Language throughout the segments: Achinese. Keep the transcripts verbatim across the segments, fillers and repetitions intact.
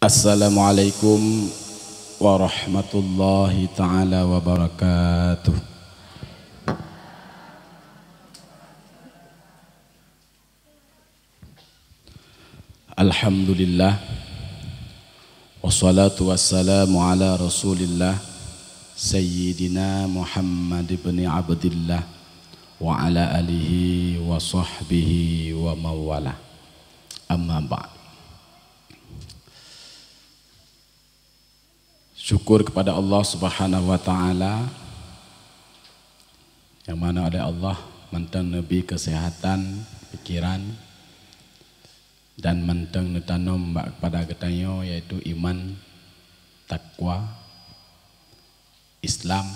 Assalamualaikum warahmatullahi taala wabarakatuh. Alhamdulillah. Wassalatu wassalamu ala Rasulillah Sayyidina Muhammad ibni Abdillah wa ala alihi wa sahbihi wa mawala. Amma ba'd. Syukur kepada Allah Subhanahu wa Taala, nyang mana oleh Allah mantong neubi kesehatan pikiran dan mantong neutanom bak pada geutanyoe, yaitu iman, takwa, Islam,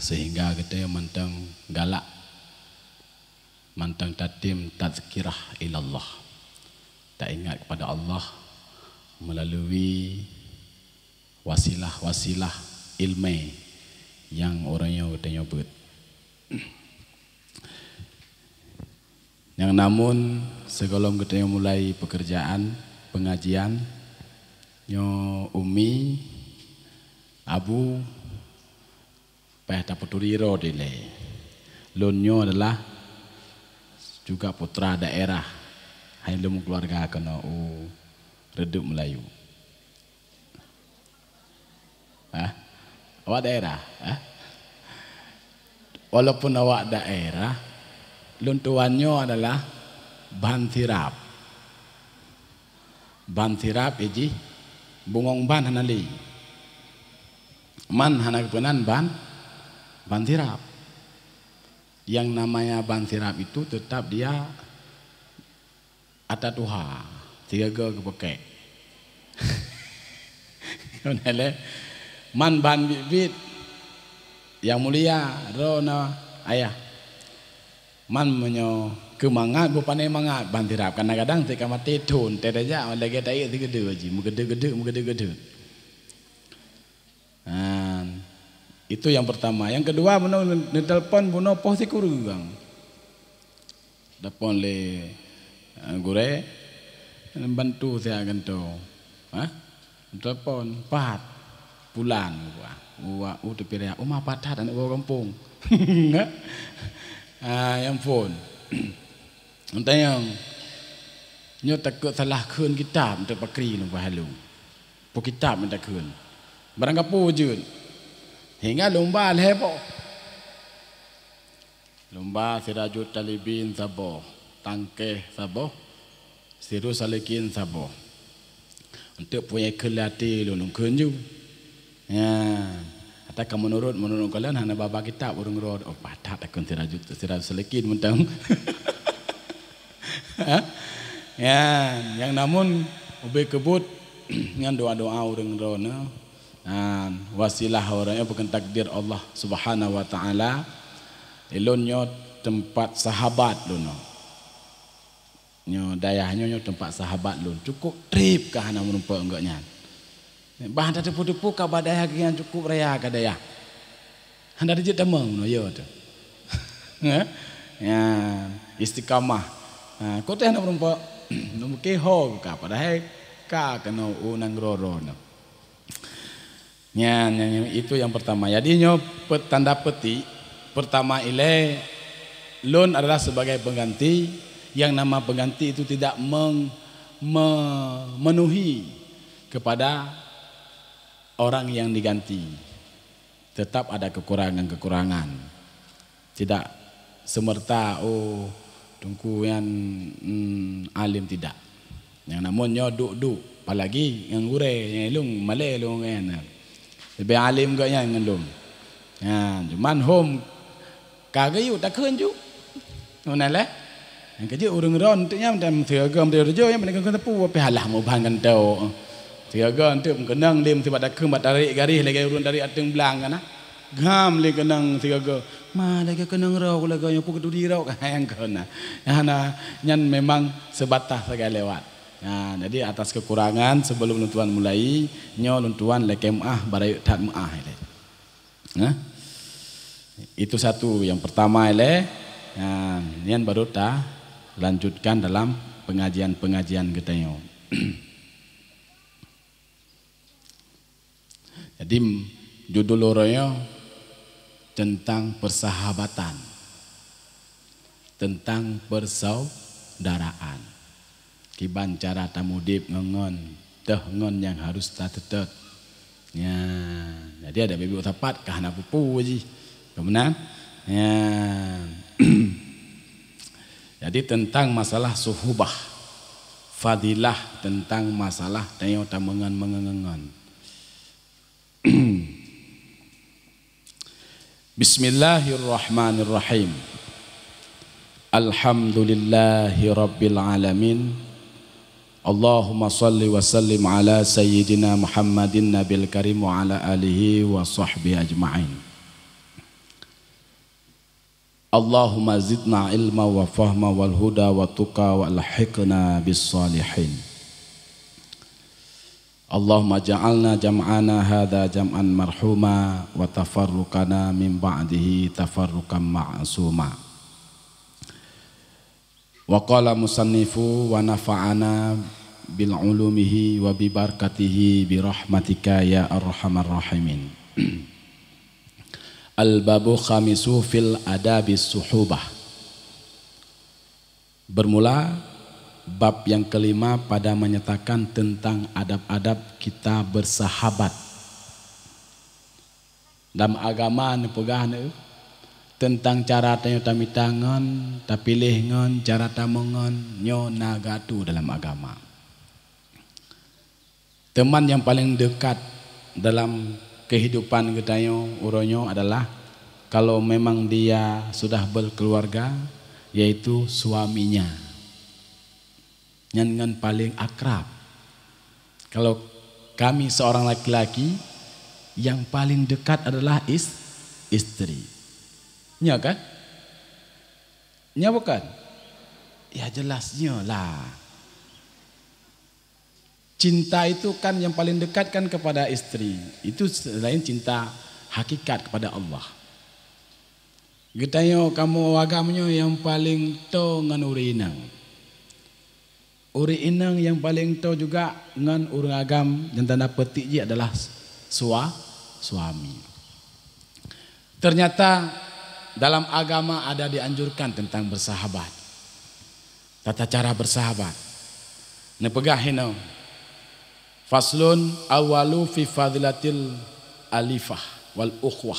sehingga geutanyoe mantong galak, mantong tatem tazkirah ilallah, taingat kepada Allah melalui wasilah-wasilah ilmu nyang uroe nyoe geutanyoe beuet. Nyang namun, sigohlom geutanyoe mulai pekerjaan pengajian, nyoe Umi, Abu, payah tapeuturi droe dilée. Lôn nyoe adalah juga putra daerah, hai lôn keuluwarga keunoe u Reudeup Meulayu. Hah? Awak daerah? Hah? Walaupun awak daerah, lôn tuwan nyoe adalah ban sirab. Ban sirab, ijih bungong ban hana lé. Man hana geupeunan ban, ban sirab. Yang namanya ban sirab itu tetap dia ata tuha, sigaga geupeukék. Kemudian lé, man ban biet-biet, yang mulia, droeneuh ayah. Man meunyoe keu mangat, beupané mangat ban sirab. Kadang-kadang teuk ka maté thon, teuh tajak lagée taék sigeudeu jih, meugeudeu-geudeu, meugeudeu-geudeu. Nah, itu yang pertama. Yang kedua, bunoe neutelepon bunoe poh sikureueng. Telepon lé, eh, gurée, bantu siat gantoe. Hah? Telepon, pat. Pulan, wah, wah, uh, teupiriak, uma patat aneuk boh gampông. Ah, nyang phon. Tanyong, nyoe takot salah kheun kitab, untuk pakri nyoe pahalu. Peue kitab nyang takheun. Barang kapeue jeuet. Hingga lomba lhée boh. Lomba Sirajut Talibin saboh, Tangkeh saboh, Sirus Salikin saboh. Untuk punya kheun lé até lôn, lôn kheun ju. Ya, ata ka meunurot, meunurot kalon hana ba-ba kitab ureuëng droe. Oh, patat takheun Sirajut, Sirajut Salikin mantong. Ha? Ya, nyang namun ubé keubut ngon doa-doa ureuëng droeneuh. Nah, wasilah ureuëng nyoe bukan takdir Allah Subhanahu wa Taala. Ilôn nyoe teumpat sahabat lôn nyoe. Nyoe dayah nyoe, nyoe teumpat sahabat lôn. Cukup treb ka hana meurumpok enggak nyan. Bah hana teupeu-teupeu ka ba dayah geuh nyan cukup raya ka dayah. Hana teujeuet tamong nyoe, ya tu. Ya, istiqamah. Ha, kote hana meurumpok. Mungkin ho ka padahai ka keunoe u nanggroe-groe nyoe. Nyan, nyan, nyan, itu yang pertama. Jadi nyoe pe-, tanda petik pertama ilée, lôn adalah sebagai pengganti, yang nama pengganti itu tidak meng-, memenuhi kepada orang yang diganti. Tetap ada kekurangan-kekurangan. Tidak semerta, oh, teungku nyan, hmm, alim, tidak. Nyang namun nyoe duek-duek, apalagi ngon gurée, nyang ilung malée lôn ngon nyan. Leubeh alim geuh nyan ngon lôn. Nyan, cuman hom ka geuyue takheun ju. Meunan lé. Nyang keujeuet ureuëng ron teuk nyan dan siaga meuteujoe nyang meuninggai teupeu pih alah muban gantoe. Siaga enteuk meukeunong lé meusibat takheun bak tarék garéh lagée ureuëng tarék ateueng blang kana. Gam lé keunong sigaga. Ma lagée keunong roh lagée nyang pukul dudi roh ka nyang keu na. Nyang hana, nyan memang sebatas sagai lewat. Nah, jadi atas kekurangan sebelum lôn tuan mulai, nyoe lôn tuan lakée meuáh, barayek that meuáh ilée. Nah, itu satu yang pertama ilée. Nah, nyan baru ta lanjutkan dalam pengajian-pengajian geutanyoe. Dim judul uroe nyoe teuntang peusahabatan, teuntang peusaudaraan. Kiban cara tamudeb ngon-ngon, teuh ngon nyang harus tateutôt. Nya, jadi adak bibu sapat ka hana pupu jih. Ka meunan? Nya. Jadi teuntang masalah suhubah, fadilah teuntang masalah tanyoe tameungon-meungon. Bismillahirrahmanirrahim. Alhamdulillahi rabbil alamin. Allahumma shalli wa sallim ala sayyidina Muhammadin nabil karim wa ala alihi wa sahbihi ajma'in. Allahumma zidna ilma wa fahma wal huda wa tuqa wa alhiqna bis salihin. Allahumma ja'alna jam'ana hadha jam'an marhuma wa tafarruqana min ba'dihi tafarruqan ma'suma. Wa qala musannifu wa nafa'ana bil ulumihi wa bi barakatihi bi rahmatika ya arhamar rahimin. Al-babu khamisu fil adabi suhubah. Bermula, bab yang kelima pada menyatakan tentang adab-adab kita bersahabat. Dalam agama neupeugah neu tentang cara tanyoe tamita ngon, tapiléh ngon, cara tameungon, nyoe na gatu dalam agama. Teman yang paling dekat dalam kehidupan geutanyoe uroe nyoe adalah kalau memang dia sudah berkeluarga, yaitu suaminya. Nyan ngon paling akrab. Kalau kami seorang laki-laki, yang paling dekat adalah is-, istri. Nya kan? Nya bukan? Ya jelasnya lah. Cinta itu kan yang paling dekat kan kepada istri. Itu selain cinta hakikat kepada Allah. Geutanyoe kamoe agam nyoe nyang paleng toe ngon ureueng inong. Ureueng inong nyang paleng toe juga ngon ureueng agam nyang tanda peutik jih adalah sua-, suami. Ternyata dalam agama ada dianjurkan tentang bersahabat. Tata cara bersahabat. Neupeugah hinoe, faslun awwalu fi fadilatil alifah wal ukhwah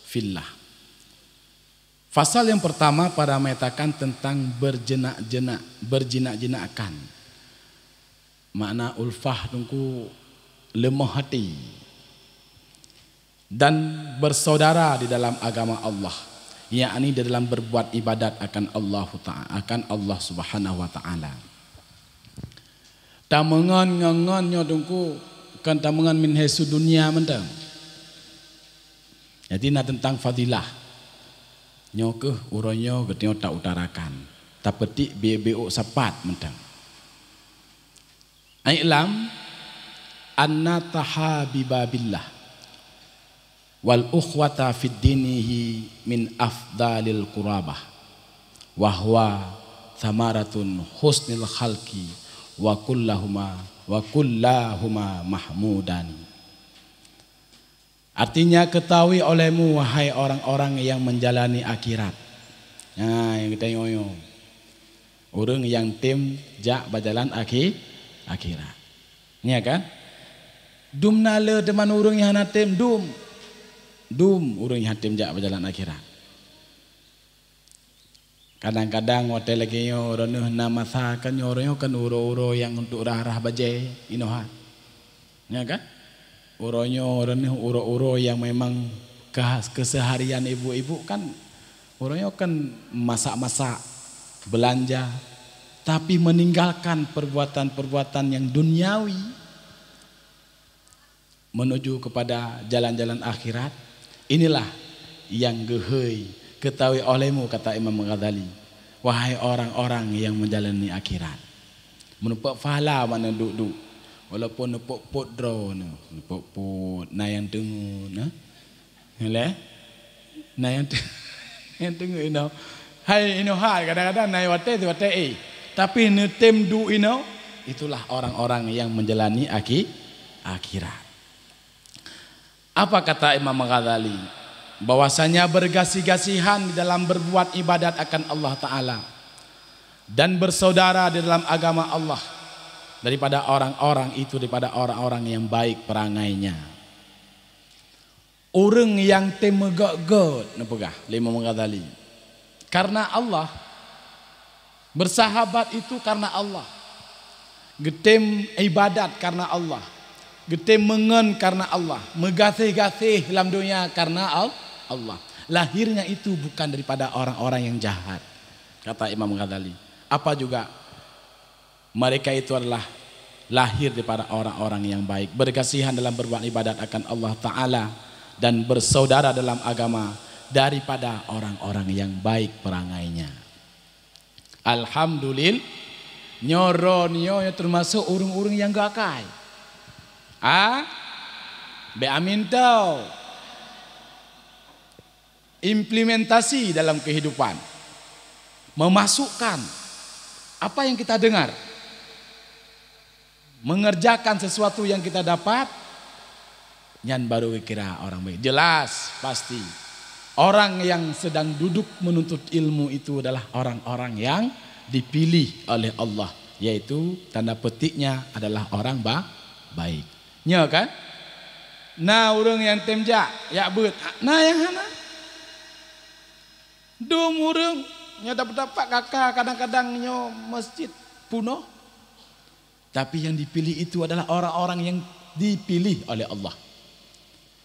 fillah. Fasal yang pertama pada menyatakan tentang berjenak-jenak, berjinak-jinakkan. Makna ulfah teungku leumoh hati. Dan bersaudara di dalam agama Allah, yakni di dalam berbuat ibadat akan Allahu Ta'a-, akan Allah Subhanahu wa Ta'ala. Tameungon ngon-ngon nyoe teungku kon tameungon min haitsu dunia mantong. Jadi na teuntang fadilah. Nyoe kheueh uroe nyoe geutanyoe tautarakan. Tapeutik bi-, biôk sapat mantong. I'lam anna tahabiba billah wal ukhwata fid dinihi min afdalil qurabah, wa huwa thamaratun husnil khalqi, wa kullahuma, wa kullahuma mahmudani. Artinya, ketahui olehmu, wahai orang-orang yang menjalani akhirat. Nah, nyang geutanyoe nyoe. Ureueng nyang tem jak bajalan akhi-, akhirat. Nya kan? Dum na le teuma ureueng nyang hana tem, dum. Dum ureueng nyang tem jak bajalan akhirat. Kadang-kadang watèe lagèe nyoe, droeneuh na masa kan nyoe, droeneuh kan uroe-uroe nyang untuk rhah-rhah bajèe, inoe ha. Nya kan? Uroe nyoe, droeneuh uroe-uroe nyang memang keuhas-, keseharian ibu-ibu kan, uroe nyoe kan masak-masak, belanja, tapi meninggalkan perbuatan-perbuatan yang duniawi. Menuju kepada jalan-jalan akhirat, inilah yang geuhôi ketahui olehmu, kata Imam Ghazali, wahai orang-orang yang menjalani akhirat. Meuneupeuk pahala makna duek-duek, walaupun neupot-pot droeneuh, neupot-pot, na nyang teungeut, na. Lé? Na nyang te-, nyang teungeut inoe. Hai inoe hai, kadang-kadang na watèe, watèe, eh. Tapi neutem duek inoe, itulah orang-orang yang menjalani akhi-, akhirat. Apa kata Imam Ghazali? Bahwasanya bergasih-gasihan di dalam berbuat ibadat akan Allah Ta'ala dan bersaudara di dalam agama Allah daripada orang-orang itu, daripada orang-orang yang baik perangainya. Ureuëng nyang tém meugét-gét, neupeugah lé Imam Ghazali, karena Allah. Bersahabat itu karena Allah. Geutém ibadat karena Allah. Geutém meungon karena Allah. Meugaséh-gaséh lam donya karena Al-, Allah. Lahirnya itu bukan daripada orang-orang yang jahat, kata Imam Ghazali. Apa juga, mereka itu adalah lahir daripada orang-orang yang baik, berkasihan dalam berbuat ibadat akan Allah Ta'ala, dan bersaudara dalam agama daripada orang-orang yang baik perangainya. Alhamdulillah, nyoe droeneuh nyoe termasuk ureuëng-ureuëng nyang geuakai. A, bèk amin tau. Implementasi dalam kehidupan. Memasukkan apa yang kita dengar. Mengerjakan sesuatu yang kita dapat, nyan baru kira orang baik. Jelas, pasti. Orang yang sedang duduk menuntut ilmu itu adalah orang-orang yang dipilih oleh Allah, yaitu tanda petiknya adalah orang ba-, baik. Nyo kan? Na ureuëng nyang tém jak, jak beuet. Na nyang hana. Dum ureuëng nyang dapat-dapat gaka kadang-kadang nyoe masjid punoh. Tapi yang dipilih itu adalah orang-orang yang dipilih oleh Allah.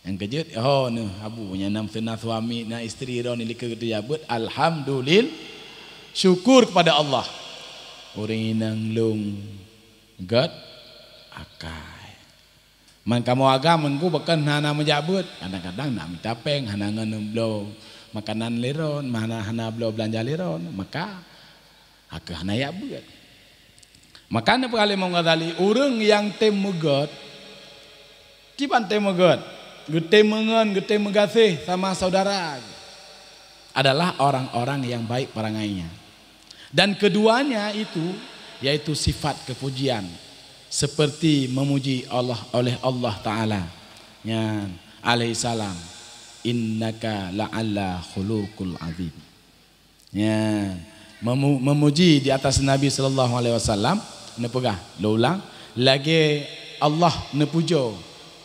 Nyang keujeuet, ho neuh abu, nyang nam seuna suami, na isteri droeneuh likot geuteuja beuet, alhamdulillah, syukur kepada Allah. Ureuëng inong lôn gét akai. Man kamoe agam meungku bukon hana meujak beuet, kadang-kadang nak mita péng, hana ngon bloe makanan lé droen, hana, hana bloe beulanja lé droen, maka Hana keuh hana jak beuet. Maka neupeugah lé Imam Ghazali, ureuëng nyang tem meugét, kiban tem meugét, geutém meungon, geutém meugaséh sama saudara, adalah orang-orang yang baik perangainya. Dan keduanya itu, yaitu sifat kepujian, seperti memuji Allah oleh Allah Taala. Nyan, alaihissalam, "Innaka la'ala khuluqul azim." Ya, memu-, memuji di atas Nabi sallallahu alaihi wasallam, neupeugah, lôn ulang, lagée Allah neupujoe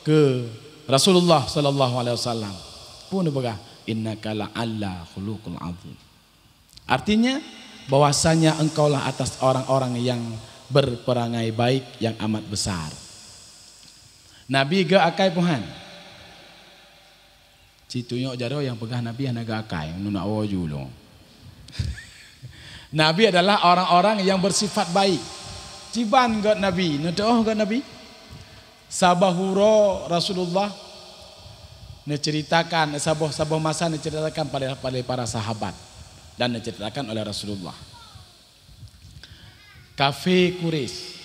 keu Rasulullah sallallahu alaihi wasallam. Peue neupeugah, "Innaka la'ala khuluqul azim." Artinya, bahwasanya engkaulah atas orang-orang yang berperangai baik yang amat besar. Nabi geuakai puhan. Ci tunyok jaroe nyang peugah Nabi hana geuakai, nuna woe ju lôn. Nabi adalah orang-orang yang bersifat baik. Kiban gét Nabi, neuteuoh gét Nabi. Saboh uroe Rasulullah neuceritakan, saboh, saboh masa neuceritakan pada, pada para sahabat dan neuceritakan oleh Rasulullah. Kafé Quraisy.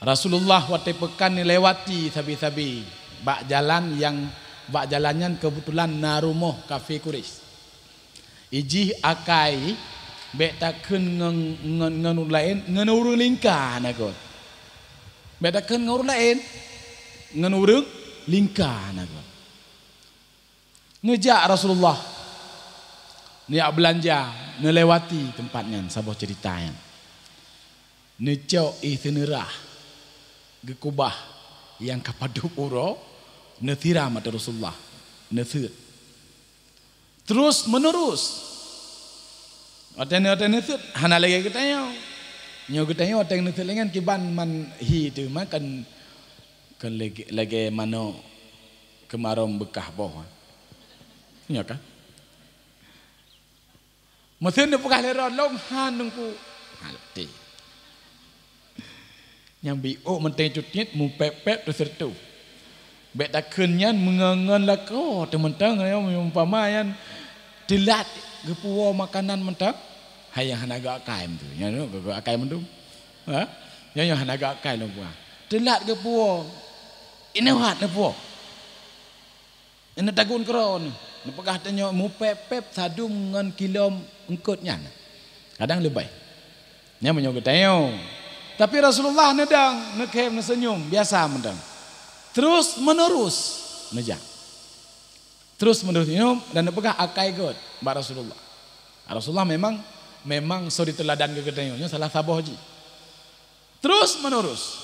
Rasulullah watée peukan neulewati sabe-sabe bak jalan nyang, bak jalan nyan keubeutulan na rumoh kafé Quraisy. Ijih akai bék takheun ngon, ngon, ngon ureuëng laén, ngon ureuëng lingka na gét. Bék takheun ngon ureuëng laén, ngon ureuëng lingka na gét. Neujak Rasulullah, neujak beulanja, neulewati teumpat nyan, saboh ceurita nyan. Neucok ié seuneurah geukubah nyang ka padub uroe, neusiram ateueh Rasulullah, neuseuet. Terus menerus. Watée neu-, watée neuseuet, hana lagée geutanyoe. Nyoe geutanyoe watée neuseuet lé nyan kiban man hi teuma kan, kan lagée, lagée manok keumarong beukah boh. Nyo kan? Meuseuen neupeugah lé droe, "Lôn han Teungku." Hati. Nyang biôk mantong cut-cut, mupép-pép teuseureutoh. Bék takheun nyan meungon-ngon lakoe teuh mantong, nyoe umpama nyan teulat geupuwoe makanan mantong, hai nyang hana geuakai mantong. Nyan geuakai mantong. Ha? Nyan nyang hana geuakai lôn peugah. Teulat geupuwoe. Ineuhat neupuwoe. Neutagun keudroe, neupeugah tanyoe mupép-pép sadum ngon kilom eungkot nyan. Kadang leubeh. Nyan meunyoe geutanyoe. Tapi Rasulullah neudong, neukhém, neuseunyum, biasa mantong. Terus menerus neujak. Terus menerus nyoe dan neupeugah akai gét bak Rasulullah. Rasulullah memang, memang soe jiteuladan keu geutanyoe, nyoe salah saboh jih. Terus menerus.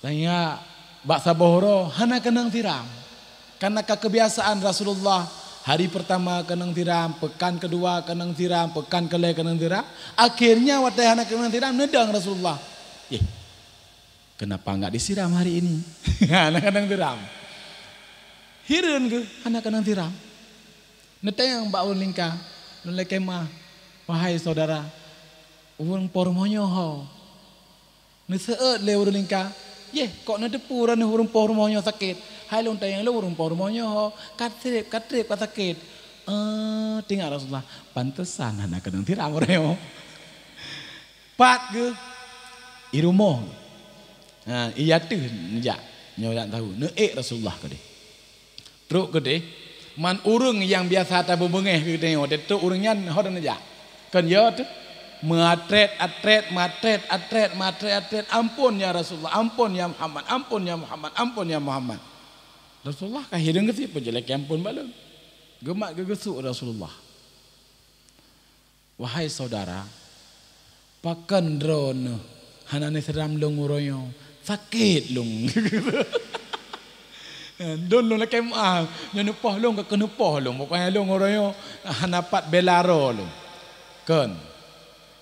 Sehingga bak saboh uroe hana keunong siram. Karena ka kebiasaan Rasulullah, hari pertama keunong siram, pekan kedua keunong siram, pekan keulhèe keunong siram. Akhirnya watèe hana keunong siram, neudong Rasulullah. "Yeh, kenapa enggak disiram hari ini?" Hana keunong siram. Hireuen geuh, hana keunong siram. Neutanyong bak ureueng lingka, lôn lakèe meu'ah, "Wahai saudara, ureueng po rumoh nyoe ho?" Neuseuôt lé ureueng lingka, "Yeh, kok neuteupeue droeneuh ureueng po rumoh nyoe sakét? Hai lôn tanyong lôn ureueng po rumoh nyoe ho, ka trép, ka trép ka sakét." Eh, teuingat Rasulullah, "Pantesan hana keunong siram ureueng nyoe." Pat geuh, i rumoh. Ha, i ateueh neujak, nyoe jak tahu. Neuék Rasulullah keudeh. Trok keudeh, man ureueng nyang biasa tabeungoh keu geutanyoe, trok ureueng nyan ho neujak. Kon yo teuh, meuatrét-atrét, meuatrét-atrét, meuatrét-atrét, "Ampon ya Rasulullah, ampon ya Muhammad, ampon ya Muhammad, ampon ya Muhammad." Rasulullah ka hireuen geuh, "Peue jeuet lakèe ampon bak lôn?" Geumat geugeusuk Rasulullah. "Wahai saudara, pakon droeneuh hana neusiram lôn uroe nyoe? Sakét lôn." "Don lôn lakèe meu'ah, nyoe neupoh lôn ka keuh neupoh lôn, pokoknya lôn uroe nyoe hana pat bela droe lôn. Kon,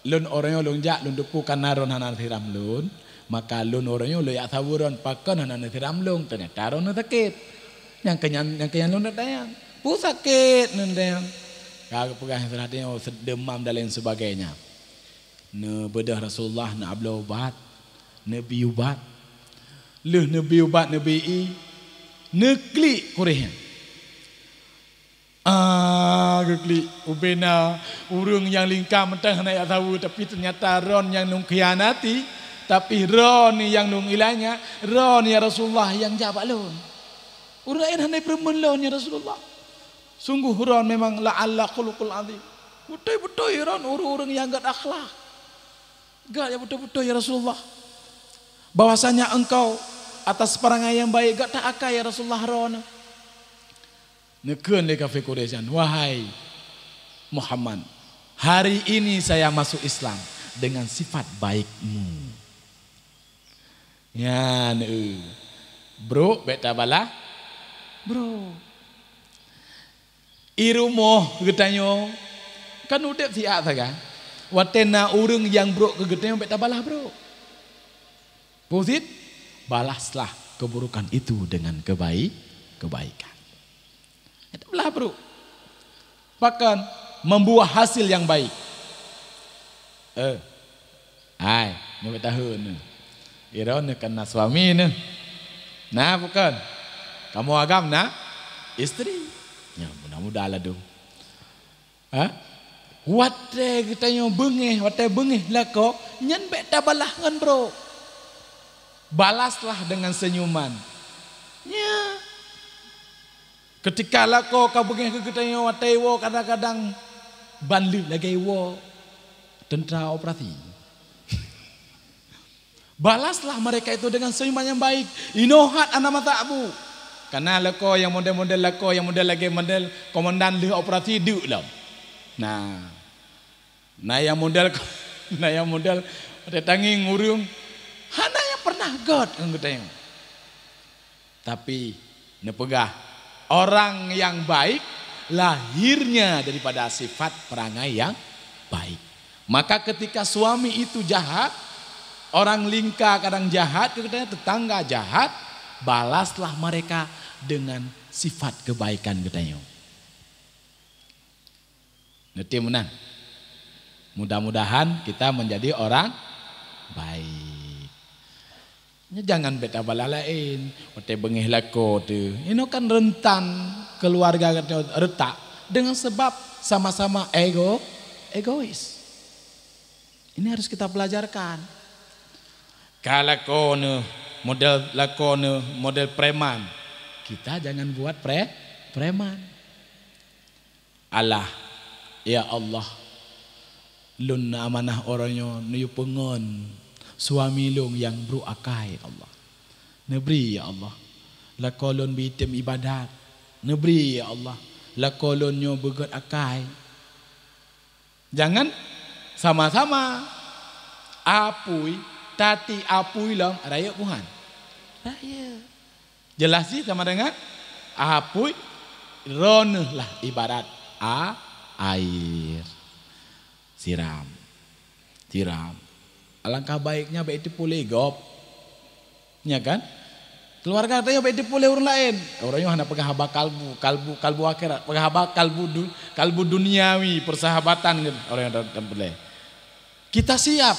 lôn uroe nyoe lôn jak lôn teupeue kana droeneuh hana siram lôn, maka lôn uroe nyoe lôn jak saweue droeneuh pakon hana neusiram lôn, teunyata droeneuh sakét." Nyang keu nyan, nyang keu nyan lôn tanyong, "Peue sakét?" Neutanyong. Ka geupeugah nyang salah teuh, demam dan lain sebagainya. Neubeudôh Rasulullah, neuabloe ubat, neubi ubat. Lheueh neubi ubat, neubi ié, neuklik kuréh nyan. Ah, geuklik, ubena ureueng nyang lingka mantong hana jak saweue, tapi teunyata droeneuh nyang lôn khianati, tapi droeneuh nyang lôn ilanya, droeneuh ya Rasulullah nyang jak bak lôn. Ureueng laén hana jipeureumeun lôn, ya Rasulullah. Sungguh droeneuh memang la'ala khuluqul azim. Beutôi-beutôi droeneuh ureueng-ureueng nyang gét akhlak. Gét nyang beutôi-beutôi, ya Rasulullah. Bahwasanya engkau atas perangai yang baik, gét that akai, ya Rasulullah, droeneuh. Neukheun lé kafé Quraisy nyan, "Wahai Muhammad, hari ini saya masuk Islam dengan sifat baikmu." Nyan, eh, brok bèk tabalah brok. I rumoh geutanyoe kan udép siat sagai. Watèe na ureueng nyang brok keu geutanyoe bèk tabalah brok. Peue cit, balaslah keburukan itu dengan kebaik-, kebaikan. Bèk tabalah brok. Pakon, membuah hasil yang baik. Eh, hai, nyoe bèk taheuet neuh. Droeneuh kan na suami neuh. Na bukon? Kamoe agam na istri. Nyoe mudah-mudah ladôm. Ha? Watèe geutanyoe beungéh, watèe beungéh lakoe, nyan bèk tabalah ngon brok. Balaslah dengan senyuman. Nyan. Keutika lakoe ka beungéh keu geutanyoe, watèe iwoe kadang-kadang ban lheueh lagèe iwoe teuntra operasi. Balaslah mereka itu dengan senyuman yang baik. Inoe hat hana masak bu. Kana lakoe nyang model-model, lakoe nyang model lagèe model komandan lheueh operasi deuk lom. Nah, na nyang model, na nyang model watèe tangieng ureueng, hana nyang pernah gét ngon geutanyoe. Tapi neupeugah, orang yang baik lahirnya daripada sifat perangai yang baik. Maka ketika suami itu jahat, orang lingka kadang jahat keu geutanyoe, tetangga jahat, balaslah mereka dengan sifat kebaikan geutanyoe. Neutem meunan. Mudah-mudahan kita menjadi orang baik. Nyoe jangan bèk tabalah laén. Watèe beungéh lakoe teuh. Inoe kan rentan keluarga geutanyoe retak dengan sebab sama-sama ego, egois. Ini harus kita pelajarkan. Ka lakoe neuh, model lakoe neuh, model preman. Kita jangan buat pre-, preman. Allah, ya Allah, lôn amanah uroe nyoe neuyue peungon suami lôn nyang brok akai, Allah. Neubri, ya Allah, lakoe lôn beuitem ibadat. Neubri, ya Allah, lakoe lôn nyoe beugét akai. Jangan sama-sama apui, tati apui lom rayeuk buhan. Rayeuk. Jelas jih sama dengan apui, droeneuh lah ibarat a-, air. Siram. Siram. Alangkah baiknya bèk teupuléh gob. Nya kan? Keuluwarga tanyoe bèk teupuléh ureueng laén. Ureueng nyoe hana peugah haba kalbu, kalbu, kalbu akhirat, peugah haba kalbu du-, kalbu duniawi, persahabatan ngon ureueng nyang teupuléh. Kita siap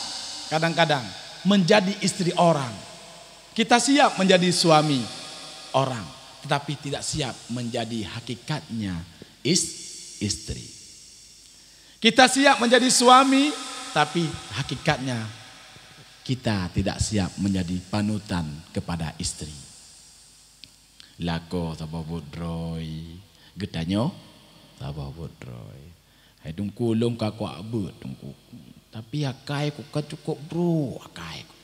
kadang-kadang menjadi istri orang. Kita siap menjadi suami orang, tetapi tidak siap menjadi hakikatnya is-, istri. Kita siap menjadi suami, tapi hakikatnya kita tidak siap menjadi panutan kepada istri. Lakoe saboh buet droe, geutanyoe saboh buet droe. Hai Teungku, lôn ka kuat beuet, Teungku. Tapi akai ku kan cukup brok akai ku.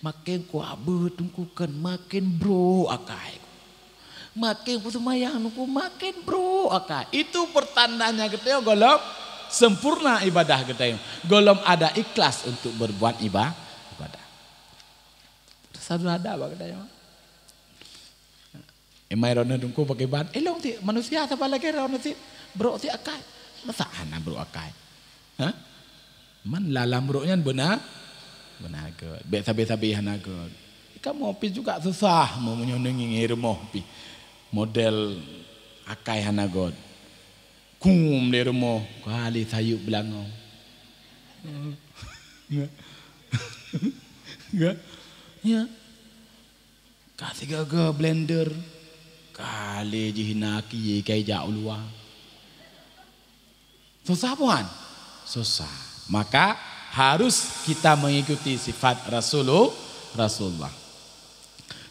Maken kuat beuet, Teungku, kan maken brok akai ku. Maken kuseumayang, Teungku, maken brok akai. Itu pertandanya geutanyoe gohlom sempurna ibadah geutanyoe. Gohlom ada ikhlas untuk berbuat iba-, ibadah. Satu ada bak geutanyoe. Imai droeneuh Teungku pakriban, ilong ti manusia saban lagèe droeneuh ti, brok ti akai. Masa hana brok akai? Ha? Man lam brok nyan beuna, beuna gèt. Bèk sabe-sabe hana gèt. Kamoe pih juga susah meunyoe neungieng rumoh pih. Model akai hana gèt. Kum di rumoh, kali sayup beulangong. Gèt? Gèt? Ya. Ka sigaga blender, ka lé jih na kiyé kai jak u luwa. Susah bukan? Susah. Maka harus kita mengikuti sifat Rasulu-, Rasulullah.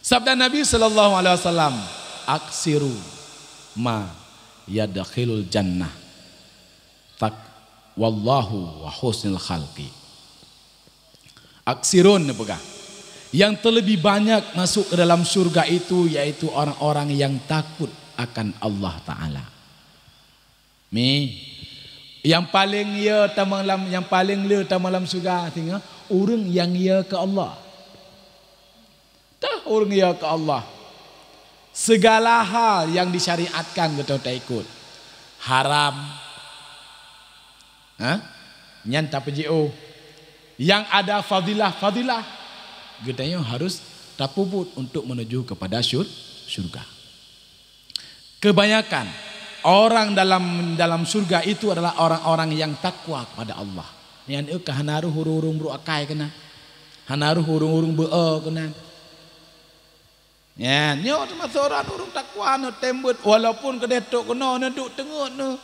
Sabda Nabi sallallahu alaihi wasallam, "Aksiru ma yadkhilul jannah." Tak-, wallahu wa husnul khalqi. Aksirun neupeugah, yang terlebih banyak masuk ke dalam syurga itu yaitu orang-orang yang takut akan Allah Taala. Mi, yang paling ya tamong lam, yang paling le tamong lam syurga singoh ureueng yang ya keu Allah. Tah ureueng ya keu Allah. Segala hal yang disyariatkan geutanyoe taikot. Haram. Ha? Nyan tapeujiôh. Yang ada fadilah-fadilah, geutanyoe harus tapeubuet untuk menuju kepada syur-, syurga. Kebanyakan orang dalam, dalam syurga itu adalah orang-orang yang takwa kepada Allah. Nyan eu ka hana rôh ureueng-ureueng brok akai keunan. Hana rôh ureueng-ureueng beu-e keunan. Nyan, nyoe teumasok droe ureueng takwa nyoe tem beuet, walaupun keudeh trok keunoe neuduek teungeut nyoe.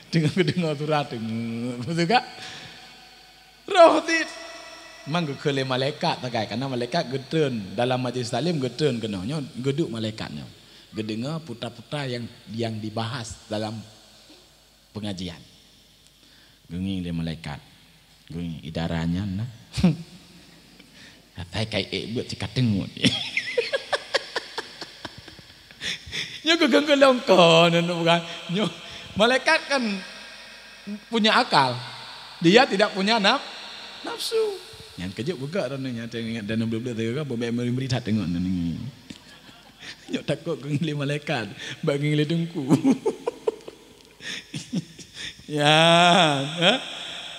Teungoh geudeungoe surat teungeut, beutôi ka? Roh cit. Memang geukheun lé malaikat sagai, karena malaikat geutreun dalam majlis taklim, geutreun keunoe. Nyoe geuduek malaikat nyoe. Geudeungoe putra-putra yang, yang dibahas dalam pengajian. Geungieng lé malaikat. Geungieng idara nyan na. Asai kai ék beuet sikateungeut. Nyoe geugeuh longko nyoe bukan. Nyoe malaikat kan punya akal. Dia tidak punya naf-, nafsu. Nyang keujeuet buka droeneuh nyan teuingat dan bleu-bleu teuka bobek meri-meri that teungoh nyoe. Nyoe takot geungieng lé malaikat, bak geungieng lé teungku. Ya, ya.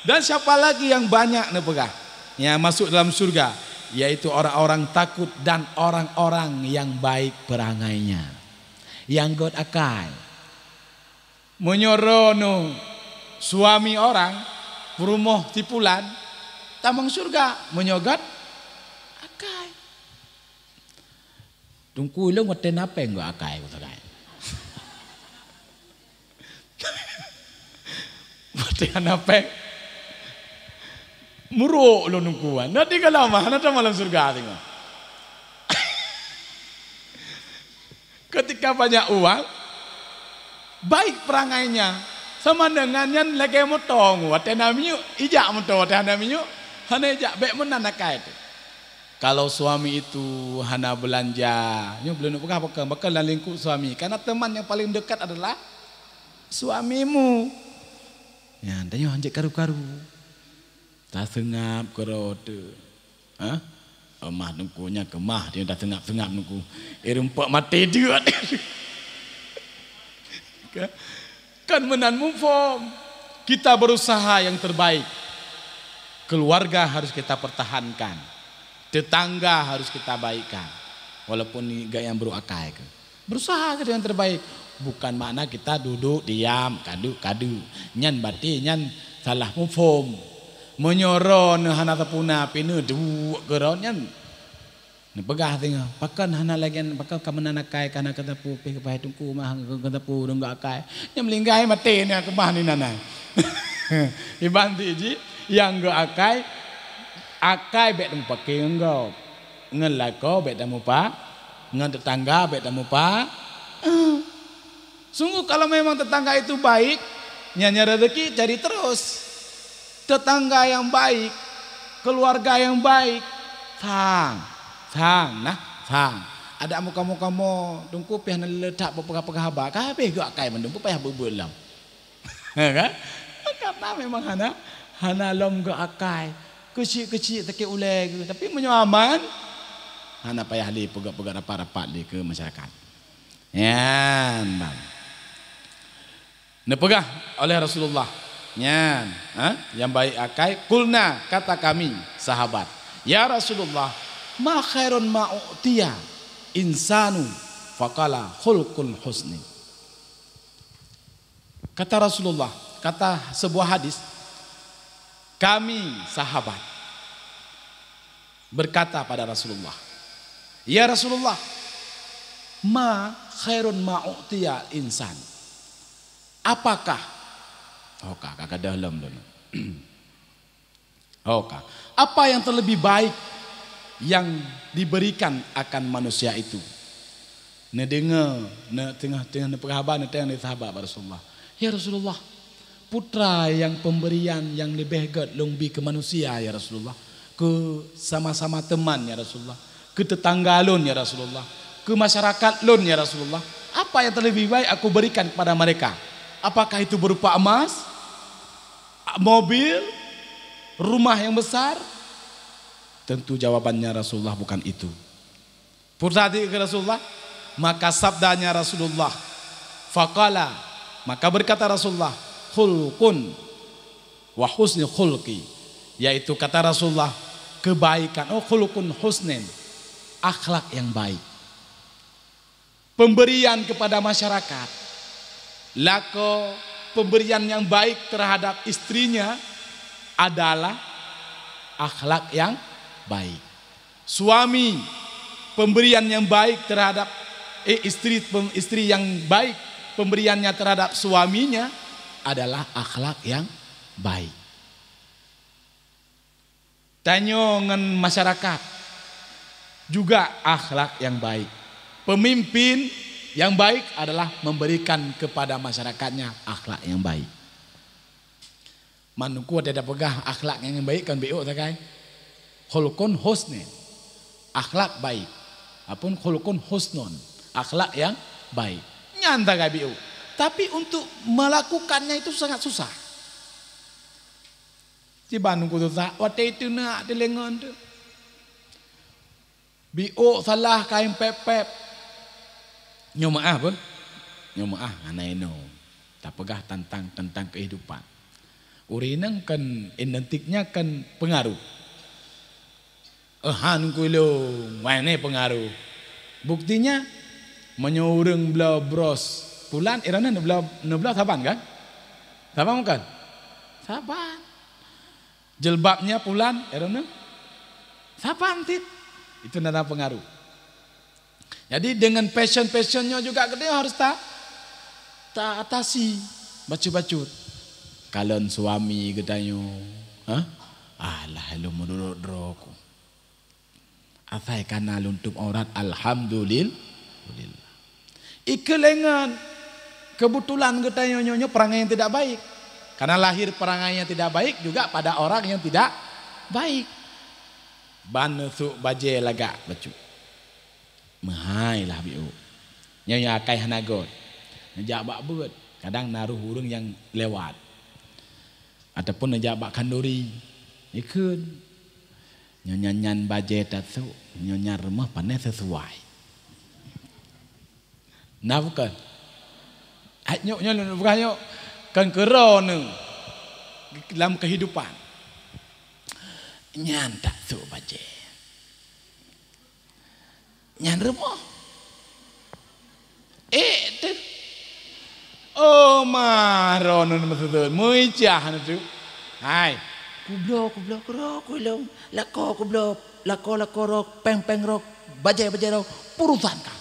Dan siapa lagi yang banyak neupeugah, yang masuk dalam surga, yaitu orang-orang takut dan orang-orang yang baik perangainya. Nyang göt akai. Meunyoe droeneuh suami orang, peurumoh si pulan, tamong surga. Meunyoe göt akai. Teungku, ilong watèe na pèng göt akai, ku sagai. Watèe hana pèng, murok lôn Teungku. Na tinggai lama, hana tamong lam syeuruga singoh. Ketika banyak uang, baik perangainya, sama dengan nyan lagèe moto, watèe na minyeuk, ijak moto, watèe hana minyeuk, Hana jak, bék meunan akai teuh. Kalau suami itu hana beulanja, nyoe belom neupeugah pakon, pakon lam lingkup suami. Karena teman yang paling dekat adalah suamimu. Nyan, tanyoe hanjeuet karu-karu. Taseungab keudroe teuh. Hah? Keumah teungku, nyan keumah, dia dah seungab-seungab teungku. Eh, rumpok maté dia. Kan? Kan meunan muphom. Kita berusaha yang terbaik. Keluarga harus kita pertahankan. Tetangga harus kita baikkan. Walaupun gak yang buruk akai ke. Berusaha ke yang terbaik. Bukan makna kita duduk diam, kadu-kadu. Nyan berarti nyan salah muphom. Meunyoe droeneuh hana teupuna, pih neuduek keu droeneuh nyan. Neupeugah singoh, pakon hana lagée nyan, pakon ka meunan akai, ka hana keuteupeu, pih keupai teungku mah keuteupeu ureuëng geuakai. Nyang meulinggai maté na keumah ni nana. Iban ti jih, nyang geuakai, akai bék tamupaké ngon gob. Ngon lakoe bék tamupa, ngon teutangga bék tamupa. Eh. Sungguh kalau memang tetangga itu baik, nyan nyang rezeki cari terus. Tetangga yang baik, keluarga yang baik, sang, sang, nah, sang. Adak muka-muka mo, teungku pih hana le that beupeugah-peugah haba, ka habéh geuakai mandum, payah beubeulom. Kan? Karena memang hana, hana lom geuakai. Keuchik-keuchik sakét ulée geuh, tapi meunyoe aman, hana payah lé peugah-peugah rapat-rapat lé keu masyarakat. Nyan, bang. Neupeugah oleh Rasulullah. Nyan, ha? Yang baik akai, qulna, kata kami, sahabat, "Ya Rasulullah, ma khairun ma u'tiya insanu?" Faqala, "Khulqun husni." Kata Rasulullah, kata sebuah hadis, kami, sahabat, berkata pada Rasulullah, "Ya Rasulullah, ma khairun ma u'tiya insan?" Apakah, oh, ka, ka, ka dalam dulu. Oh, ka. Apa yang terlebih baik yang diberikan akan manusia itu? Neudeungoe, ne-, teungoh, teungoh neupeugah haba, neutanyong lé sahabat bak Rasulullah, "Ya Rasulullah, peue teuma nyang pemberian nyang leubeh gét lôn bi keu manusia, ya Rasulullah? Keu sama-sama teman, ya Rasulullah? Keu tetangga lôn, ya Rasulullah? Keu masyarakat lôn, ya Rasulullah? Apa yang terlebih baik aku berikan kepada mereka? Apakah itu berupa emas, mobil, rumah yang besar?" Tentu jawabannya Rasulullah bukan itu. Peue teujadi keu Rasulullah? Maka sabdanya Rasulullah, faqala, maka berkata Rasulullah, "Khulqun wa husni khulqi," yaitu kata Rasulullah, kebaikan, oh, khulqun husnin, akhlak yang baik. Pemberian kepada masyarakat, lakoe, pemberian yang baik terhadap istrinya adalah akhlak yang baik. Suami, pemberian yang baik terhadap, eh, istri, pem-, istri yang baik, pemberiannya terhadap suaminya adalah akhlak yang baik. Tanyoe ngon masyarakat juga akhlak yang baik. Pemimpin yang baik adalah memberikan kepada masyarakatnya akhlak yang baik. Man teungku watée tapeugah akhlak nyang baik kon biôk sagai. Khulqun husnin. Akhlak baik. Ataupun khulqun husnun. Akhlak yang baik. Nyan sagai biôk. Tapi untuk melakukannya itu sangat susah. Kiban teungku susah. Watée itu na teuh lé ngon teuh. Biôk salah kain pép-pép. Nyoe meuáh beuh. Nyoe meuáh hana inoe. Tapeugah tentang, tentang kehidupan. Ureuëng inong kan identiknya kan pengaruh. Eh, han kulo, mana pengaruh? Buktinya, meunyoe ureuëng bloe bros pulan, eh, droeneuh neubloe, neubloe saban kan? Saban bukan? Saban. Jilbabnya pulan, eh, droeneuh saban cit. Itu na pengaruh. Jadi dengan passion-passion nyoe juga geutanyoe harus ta, ta atasi bacut-bacut. Kalon suami geutanyoe, ha? Alah, lôn meunurot droe ku. Asai kana lôn tutup aurat, alhamdulil-, alhamdulillah. Ikeue lé ngon kebetulan geutanyoe nyoe, nyoe perangai yang tidak baik. Karena lahir perangai yang tidak baik juga pada orang yang tidak Baik. Ban neusok bajée lagak bacut. Meuhai lah biôk. Nyoe nyang akai hana göt. Neujak bak beuet, kadang na roh ureuëng nyang lewat. Ataupun neujak bak khanduri. Ikheun. Nyoe nyan, nyan bajée tasok, nyoe nyan rumoh pané sisuai. Na bukon? Ai, nyoe, nyoe, nyoe, bukan nyoe. Kan keurone lam kehidupan. Nyan tasok bajée. Nyan rumoh. Eh, tu. Oh, ma, droeneuh meuseutôt. Meuicah na tu. Hai. Kubloe, kubloe, keurok, kulong. Lakoe, kubloe. Lakoe, lakoe, rok. Péng, péng, rok. Bajée, bajée, rok. Purusan ka.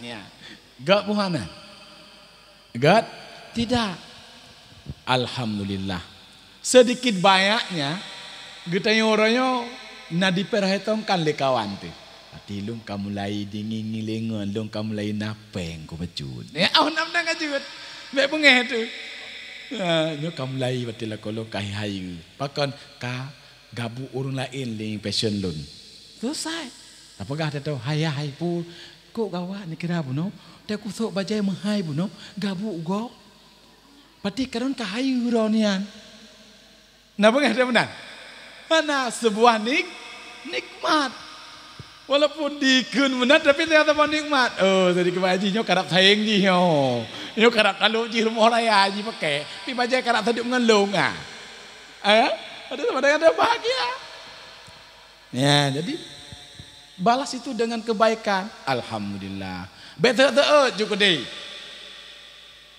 Ya. Gak buhana. Gét? Tidak. Alhamdulillah. Sedikit banyaknya, geutanyoe uroe nyoe na diperhitungkan lé kawan teuh. Pati lôn ka mulai dingi ngilengon, lôn ka mulai na péng kubacut. Ya, oh, nam dang ka jeuet. Bék beungéh teuh. Ha, nyoe ka mulai pati lakoe lôn ka hai-hai. Pakon ka gabuk ureuëng laén lé fashion lôn. Selesai. Tapeugah teuh, hai, hai, pu, kok gawat neukira bunoe, teukusok bajée meuhai bunoe, gabuk gob. Pati karon ka hai uroe nyan. Na beungéh teuh meunan? Hana, sebuah nik-, nikmat. Walaupun dikheun meunan, tapi ternyata bukan nikmat. Oh, jadi keubai jih nyoe karab sayang jih nyoe. Nyoe karab talok jih rumoh raya jih pakai. Tapi bajée karab tadok ngon lông ah. Eh? Ada sama dengan dia bahagia. Ya, jadi balas itu dengan kebaikan. Alhamdulillah. Bék teuôt-teuôt ju keudeh.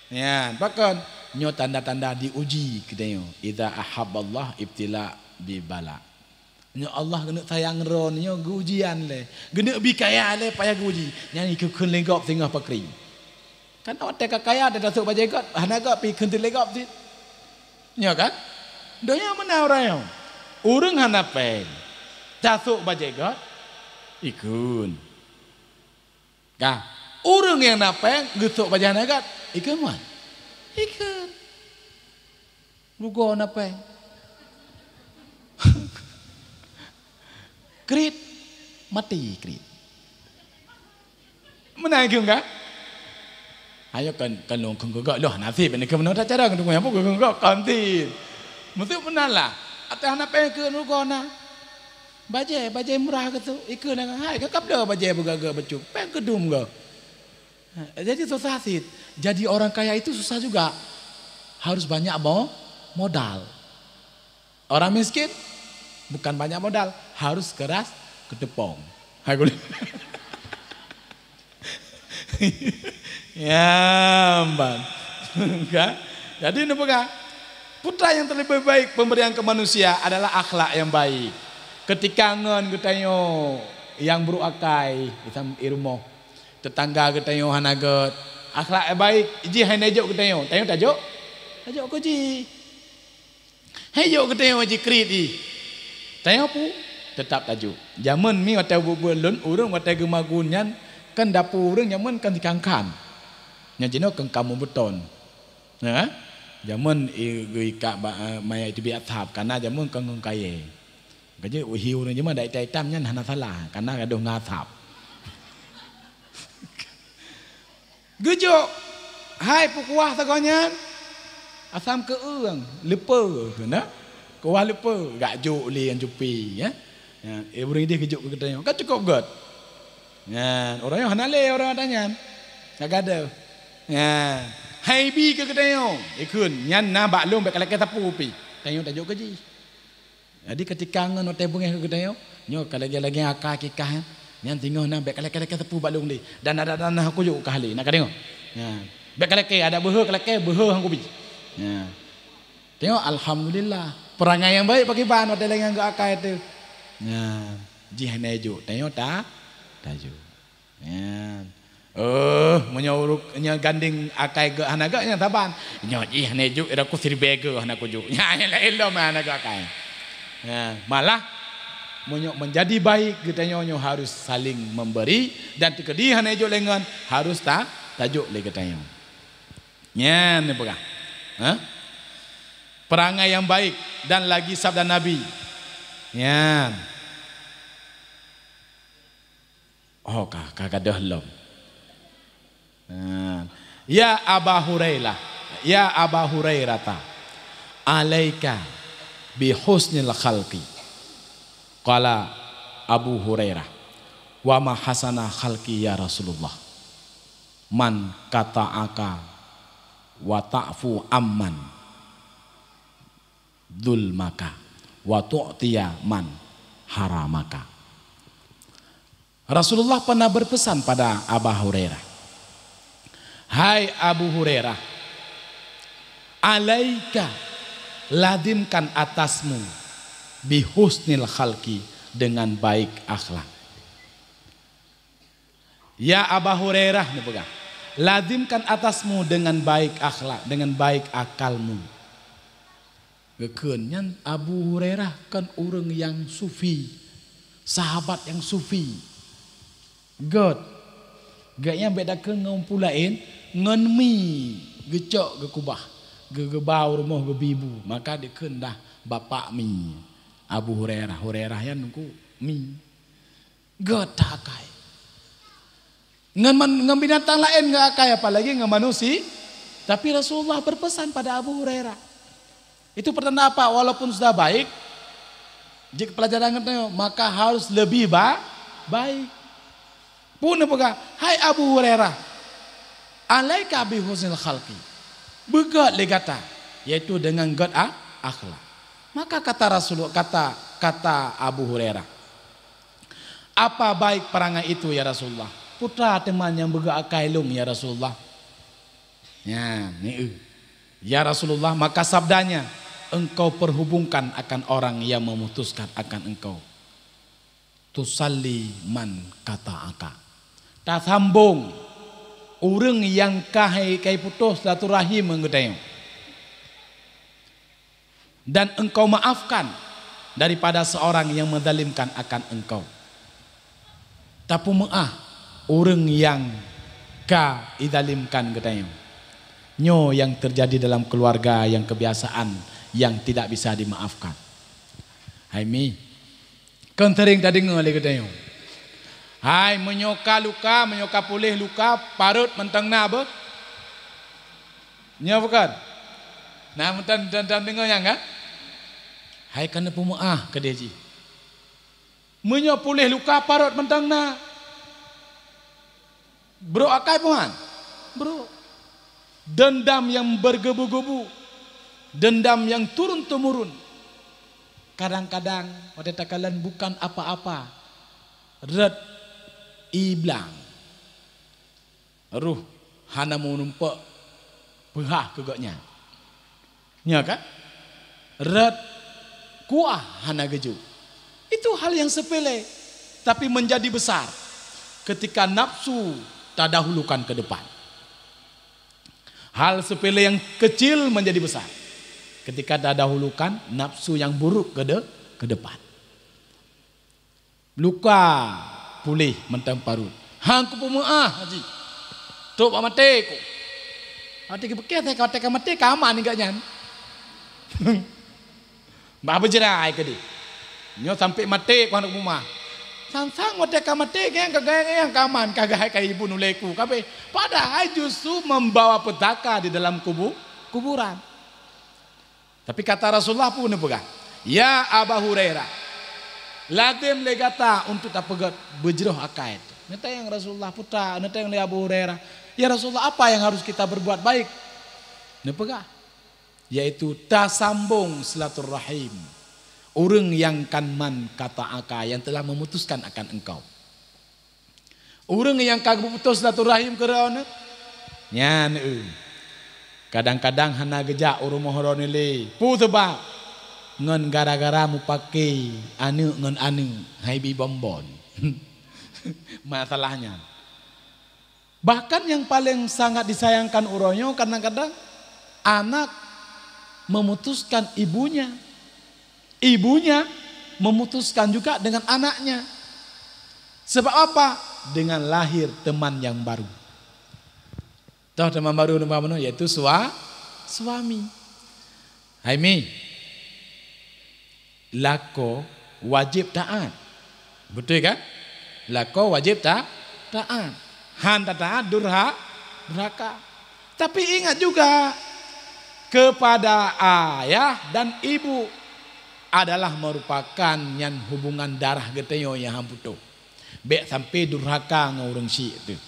Ya, pakon? Nyoe tanda-tanda diuji geutanyoe. Idza ahabballah ibtila bi bala. Nyoe Allah keuneuk sayang droe nyoe geuujian lé. Geuneuk bi kaya lé payah geuuji. Nyan ikheun lé gob singoh pakri. Kan watée ka kaya, tasok bajée göt, hana göt, pi kheun teuh lé gob cit. Nyo kan? Donya meunan uroe nyoe. Ureuëng hana péng, tasok bajée göt, ikheun. Ka, ureuëng nyang na péng, geusok bajée hana göt, ikheun wan. Ikheun. Rugoe na péng. Kriet, maté kriet. Meunan kheun ka? Ayo kan, kan lôn kheun keu gob, loh, naseb ni keu meunoe tacara keu tumoe, apa kheun keu gob, kantin. Meuteuk meunan lah. Ateueh hana péng keu rugoe na. Bajée, bajée murah keu tu, ikheun na hai, ka kabloe bajée beugagak bacut, péng keudum gob. Ha, jadi susah cit. Jadi orang kaya itu susah juga. Harus banyak mo-, modal. Orang miskin bukan banyak modal, harus keras keuteupeung. Hai gule. Ya, ban. Kan? Jadi neupeugah, putra yang terlebih baik pemberian ke manusia adalah akhlak yang baik. Keutika ngon geutanyoe nyang brok akai, miseue i rumoh, teutangga geutanyoe hana göt, akhlak nyang baik, jih hana jok geutanyoe, tanyoe tajok? Tajok keu jih. Hai jok geutanyoe jikriet jih. Tanyoe pu, teutap tajok. Jameun mi watée buet-buet lôn, ureuëng watée geumagun nyan, kan dapu ureuëng jameun kan dikangkan. Nyan jinoe kan kamoe beuton. Ya kan? Jameun i-, geuikak ba-, eh, maya itu biak thap, kana jameun kan ngon kayée. Gaji uhi ureuëng jima dak itam-itam nyan hana salah, kana gadoh ngasap. Geujok, hai peukuah sagoe nyan, asam keueung, leupeu, na? Kuah leupeu, gak jok lé nyang cupi, ya. Ya, eh, ureuëng ideh geujok keu geutanyoe, kan cukôp göt. Nyan, ureuëng nyoe hana lé ureuëng ata nyan. Ka gadoh. Nyan, hai bi keu geutanyoe, ikheun, nyan na bak lôn bék kalakée sapeue pi. Tanyoe tajok keu jih. Jadi keutika ngon watée beungéh keu geutanyoe, nyoe ka lagée-lagée akai kikah nyan, nyan singoh na bék kalakée-lakée sapeue bak lôn lé. Dan adat-adat na kujok ka lé, na ka deungoe. Nyan. Bék kalakée, adak beuhe kalakée, beuhe han kubi. Nyan. Tengok, alhamdulillah. Perangai nyang baik pakriban watée lagée nyan geuakai teuh. Nyan. Jih hana jok, tanyoe ta-, tajok. Nyan. Eh, meunyoe uruk-, nyoe gandeng akai geuh hana geuh nyan saban. Nyoe jih hana juk, ira ku siribée geuh hana kujok. Nyan, nyan laén lom hana geuh akai. Nyan, malah meunyoe menjadi baik geutanyoe nyoe harus saling memberi dan teukeudi hana jok lé ngon harus ta-, tajok lé geutanyoe. Nyan neupeugah. Ha? Perangai yang baik dan lagi sabda Nabi, Nyan. Oh, ka, ka gadôh lom. Nah, ya Aba Hurairah, ya Aba Hurairata, alaika bi husnil khalqi. Qala Abu Hurairah, wa ma hasana khalqi ya Rasulullah. Man qata'aka wa ta'fu amman zulmaka wa tu'tiya man haramaka. Rasulullah pernah berpesan pada Abu Hurairah, "Hai Abu Hurairah, alaika, lazimkan atasmu, bi husnil khalqi, dengan baik akhlak." Ya Aba Hurairah, neupeugah, lazimkan atasmu dengan baik akhlak, dengan baik akalmu. Geukheun nyan Abu Hurairah kan ureuëng nyang sufi, sahabat nyang sufi. Gét, gét nyan bék dakheun ngon peue laén, ngon mi geucok geukubah, geu-, geuba u rumoh geubi bu, maka dikheun dah bapak mi. Abu Hurairah, Hurairah nyan nungku mi. Gét that akai. Ngon man-, ngon binatang laén gét akai, apalagi ngon manusia. Tapi Rasulullah berpesan pada Abu Hurairah. Itu pertanda apa? Walaupun sudah baik, jika pelajaran geutanyoe, maka harus lebih ba-, baik. Pun neupeugah, "Hai Abu Hurairah, alaika bi husnil khalqi." Beugét lé gata, yaitu dengan gét a-, akhlak. Maka kata Rasulullah, kata, kata Abu Hurairah, "Apa baik perangai itu, ya Rasulullah?" "Peue teuma nyang beugét akai lôn, ya Rasulullah?" Nyan, ni, "Ya Rasulullah," maka sabdanya, "engkau perhubungkan akan orang yang memutuskan akan engkau. Tusalli man qata'aka." Tasambong ureuëng nyang ka hai, ka putus silaturahim ngon geutanyoe. Dan engkau maafkan daripada seorang yang menzalimkan akan engkau. Tapeumeu'ah ureuëng nyang ka izalimkan geutanyoe. Nyoe nyang terjadi dalam keluarga nyang kebiasaan nyang tidak bisa dimaafkan. Hai mi, Kon seuring tadeungoe lé geutanyoe. Hai, meunyoe ka luka, meunyoe ka puléh luka, parot mantong na beuh. Nyoe bukon? Na mantong, mantong, mantong deungoe nyan kan? Hai, ka neupeumeu'ah keudeh jih. Meunyoe puléh luka, parot mantong na. Brok akai peuhan? Brok. Dendam yang bergebu-gebu, dendam yang turun-temurun. Kadang-kadang watée takalon bukan apa-apa, rot iblang, ruh hana meurumpok peuhah keu gobnyan. Nya kan? Rot kuah hana geujok. Itu hal yang sepele, tapi menjadi besar ketika nafsu tadahulukan ke depan. Hal sepele yang kecil menjadi besar ketika tadahulukan nafsu yang buruk ke de-, ke depan. Luka puléh mantong parot. Han kupeumeu'ah, Haji. Trok bak maté ku. Watée geupikée, watée ka maté ka aman nibak nyan. Bah beujeurai keudeh. Nyoe sampoe maté ku hana kupeumeu'ah. Sang-sang watée ka maté, nyan ka gaya nyang ka aman, ka gaya ka ibu nulée ku kabeh. Padahai justru membawa petaka di dalam kubu-, kuburan. Tapi kata Rasulullah pun neupeugah, "Ya Aba Hurairah, lazem lé gata untuk tapeugét beujroh akai." Neutanyong Rasulullah, putra, neutanyong lé Abu Hurairah, "Ya Rasulullah, apa yang harus kita berbuat baik?" Neupeugah, yaitu tasambong silaturahim ureuëng nyang kan man qata'aka, yang telah memutuskan akan engkau. Ureuëng nyang ka geuputus silaturahim keu droeneuh, nyan, eu, kadang-kadang hana geujak u rumoh droeneuh lé. Peue sabab? Ngon gara-gara mupake aneuëk ngon aneuëk, hai bi bonbon. Masalah nyan. Bahkan nyang paleng sangat disayangkan uroe nyoe, kadang-kadang anak memutuskan ibunya. Ibunya memutuskan juga dengan anaknya. Sebab apa? Dengan lahir teman yang baru. Toh teman baru nibak manoe, yaitu sua-, suami. Hai mi, lakoe wajib taat. Beutôi kan? Lakoe wajib ta-, taat. Han tataat durha-, durhaka. Tapi ingat juga, kepada ayah dan ibu adalah merupakan nyan hubungan darah geutanyoe nyang han putôh. Bék sampai durhaka ngon ureuëng syik teuh.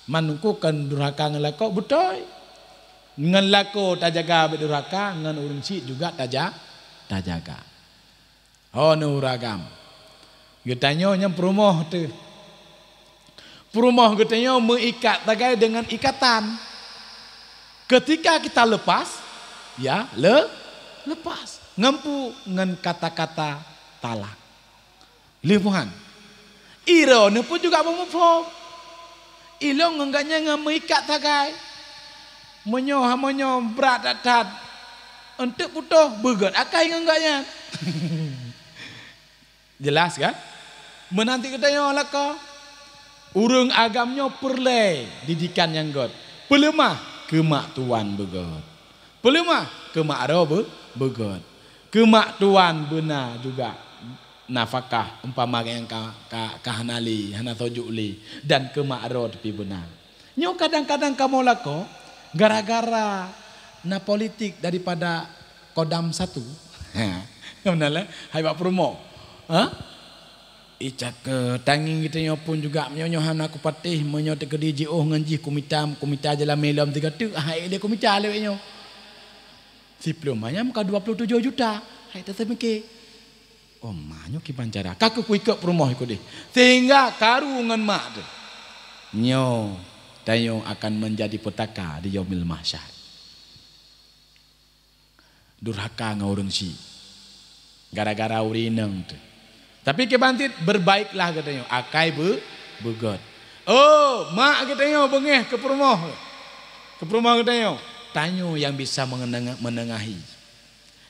Man uku kon durhaka ngon lakoe, beutôi. Ngon lakoe tajaga bék durhaka, ngon ureuëng syik juga taja-, tajaga. Oh, neuuragam. Geutanyoe nyang peurumoh teuh. Peurumoh geutanyoe meuikat sagai deungon ikatan. Ketika kita lepas, ya, le-, lepas. Ngon peue? Ngon kata-kata talak. Lheueh nyan, droeneuh pun juga beumuphom. Ilôn ngon gobnyan ngon meuikat sagai. Meunyoe, meunyoe brat that-that, eunteuk putôh, beugét akai ngon gobnyan. Jelas kan? Meunan cit geutanyoe lakoe. Ureuëng agam nyoe peureulée didikan nyang gét. Peuleumah keu mak tuan beugét. Peuleumah keu mak droe beu-, beugét. Keu mak tuan beuna juga nafakah, umpama nyang ka, ka, ka hana lé, hana sojok lé, dan keu mak droe teupie beuna. Nyoe kadang-kadang kamoe lakoe gara-gara na politik daripada Kodam satu. Ha, beuna lé, hai bak peurumoh. Ha? Ica keu tangieng geutanyoe pun juga meunyoe nyoe hana kupatéh, meunyoe teukeudi jiôh ngon jih kumita, kumita jalan melom tiga teuk, hai lé kumita lé nyoe. Siplôh manyam ka dua puluh tujoh juta. Hai taseumiké. Oh, ma nyoe kiban cara. Ka keuh kuikot peurumoh ikot deh. Sehingga karu ngon mak teuh. Nyoe tanyoe akan menjadi peutaka di Yaumil Mahsyar. Durhaka ngon ureuëng syik. Gara-gara ureuëng inong teuh. Tapi kiban cit, berbaiklah geutanyoe, akai beu-, beugét. Oh, mak geutanyoe beungéh keu peurumoh. Keu peurumoh geutanyoe. Tanyoe nyang bisa mengeneng-, menengahi.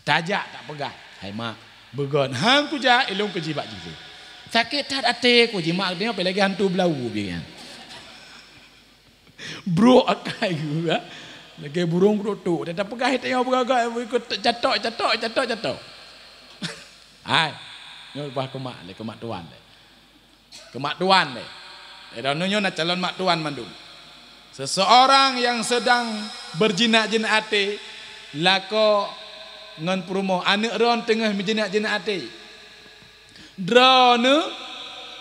Tajak tapeugah, "Hai mak, beugét." "Han kujak, ilôn keu jih bak jih." Sakét that até ku jih, mak geutanyoe pih lagée hantu beulawu pih nyan. Brok akai geuh, ha? Lagée burông keutok-tok. Dak tapeugah tanyoe beugagak, ikot catok, catok, catok, catok. Hai, nyoe bah keu mak lé, keu mak tuan lé. Keu mak tuan lé. Eh, droeneuh nyoe na calon mak tuan mandum. Seseorang yang sedang berjinak-jinak até, lakoe ngon peurumoh, aneuëk droen teungoh meujinak-jinak até. Droeneuh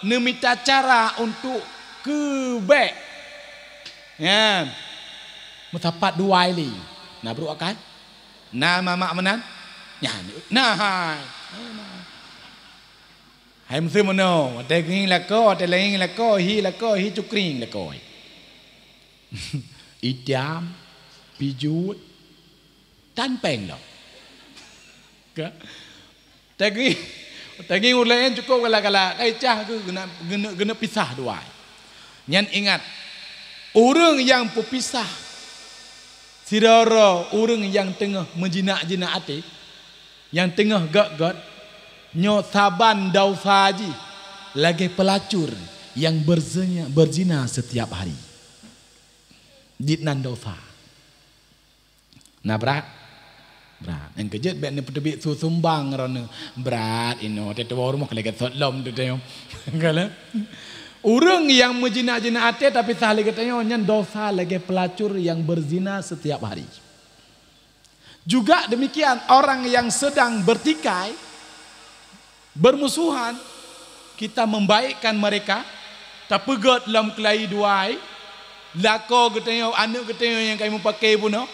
neumita cara untuk keubek. Nyan. Meusapat dua lé. Na brok akai? Na mamak meunan? Nyan. Na hai. Hai meuseu meunoe, watée ngieng lakoe, watée laén ngieng lakoe, hi lakoe, hi cukring lakoe. Itam, pijut, tan péng lom. Ka? Tagi, tagi ureuëng laén cukôp galak-galak, kai cah geuh geuneuk, geuneuk, geuneuk pisah dua. Nyan ingat, ureuëng nyang peupisah sidroe-droe ureuëng nyang teungoh meujinak-jinak até, nyang teungoh gét-gét, nyoe saban desya jih lagée peulacur nyang berzina, berzina setiap hari. Jih nan desya. Na brat? Brat. Nyang keujeuet bék neupeuteubiet su sumbang droeneuh. Brat inoe, watée tuwoe rumoh ka lagée sot lom teuh nyoe. Kan? Ureuëng nyang meujinak-jinak até tapisah lé geutanyoe nyan desya lagée peulacur nyang berzina setiap hari. Juga demikian, orang yang sedang bertikai, bermusuhan, kita membaikkan mereka, tapeugét lom keulayi dua, lakoe geutanyoe, aneuëk geutanyoe nyang ka meupaké bunoe,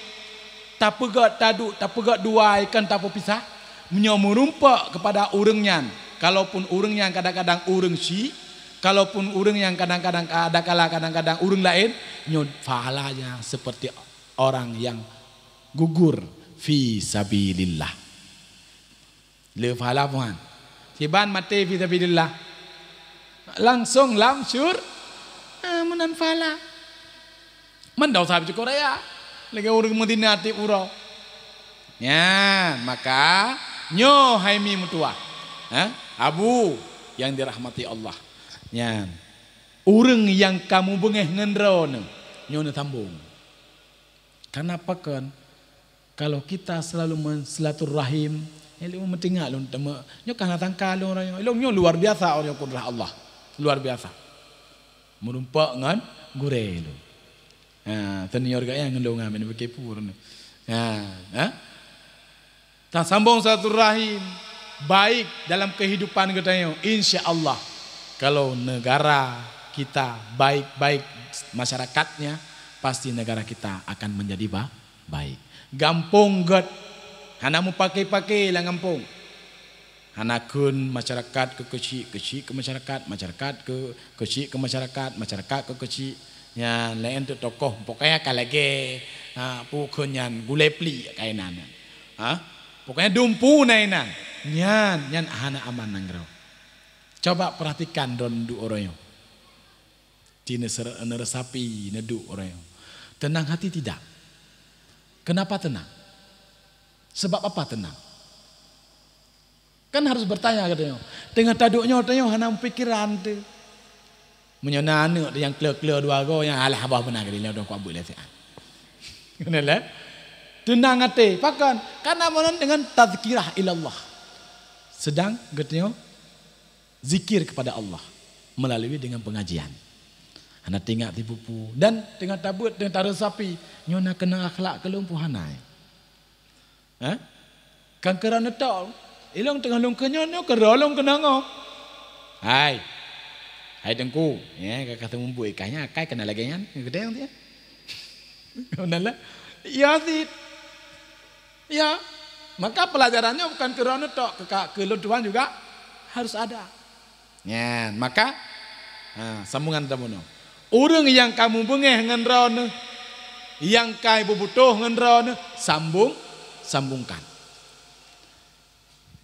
tapeugét taduek, tapeugét dua, kan tapeupisah. Meunyoe meurumpok kepada ureuëng nyan, kalaupun ureuëng nyan kadang-kadang ureuëng syik, kalaupun ureuëng nyan kadang-kadang, kadang-kala, kadang-kadang ureuëng laén, nyoe pahalanya seperti orang yang gugur fi sabilillah. Le pahala puhan. Siban maté fi sabilillah. Langsung lam syur-, ah, meunan pahala. Meunan desya cukôp raya. Lagée ureuëng meuzina tieb uroe. Nyan, maka nyoe hai mi meutuwah. Ha? Abu yang dirahmati Allah. Nyan. Ureuëng nyang ka meubeungéh ngon droeneuh, nyoe neusambong. Karena pakon? Kalau kita selalu men-, silaturahim, Ilmu meutingak lôn teuma. Nyoe ka na tangka lôn uroe nyoe. Ilmu nyoe luar biasa uroe nyoe kudrah Allah. Luar biasa. Meurumpok ngon gurée lôn. Ha, senior gaya ngon lôn ngamai bukée pur ni. Ha, ha? Tasambong silaturahim baik dalam kehidupan geutanyoe, insya Allah. Kalau negara kita baik-baik masyarakatnya, pasti negara kita akan menjadi ba-, baik. Gampông gét hana meupaké-paké lam gampông. Hana kheun masyarakat keu keuchik, keuchik keu masyarakat, masyarakat keu keuchik keu masyarakat, masyarakat keu keuchik. Nyan laén teuk tokoh, pokoknya ka lagée, ha, peue kheun nyan gulée plik kainan nyan. Ha? Pokoknya dumpeue na inan. Nyan, nyan hana aman nanggroe. Coba perhatikan droeneuh duek uroe nyoe. Di neusere-, neuresapi neuduek uroe nyoe. Tenang hati tidak? Kenapa tenang? Sebab apa tenang? Kan harus bertanya geutanyoe. Teungoh taduek nyoe tanyoe hana pikiran teuh. Meunyoe na aneuk nyang kleu-kleu dua goe nyang alah abah beuna geutanyoe dong kuabeuet lé siat. Keuneulheueh. Tenang até. Pakon? Karena meunan dengan tazkirah ilallah. Sedang geutanyoe zikir kepada Allah melalui dengan pengajian. Hana teuingat tipu-pu dan teungoh tabeuet teungoh taresapi nyoe na keunan akhlak keu lôn peue hana. Ha? Kan keu droeneuh tok. Ilong teungoh lôn keunyoe nyoe keu droeneuh lôn keunong oh. Hai. Hai teungku, ya, ka ka teumeubeuet ikan nyan, akai keunan lagée nyan, geudeng dia. Beuna lah. Ya sit. Ya. Maka pelajaran nyoe bukan keu droeneuh tok, keu ka-, keu lôn tuan juga harus ada. Nyan, maka, ha, sambungan tabunoe. Ureuëng nyang ka mubeungéh ngon droeneuh, nyang ka beubutoh ngon droeneuh, sambung, sambungkan.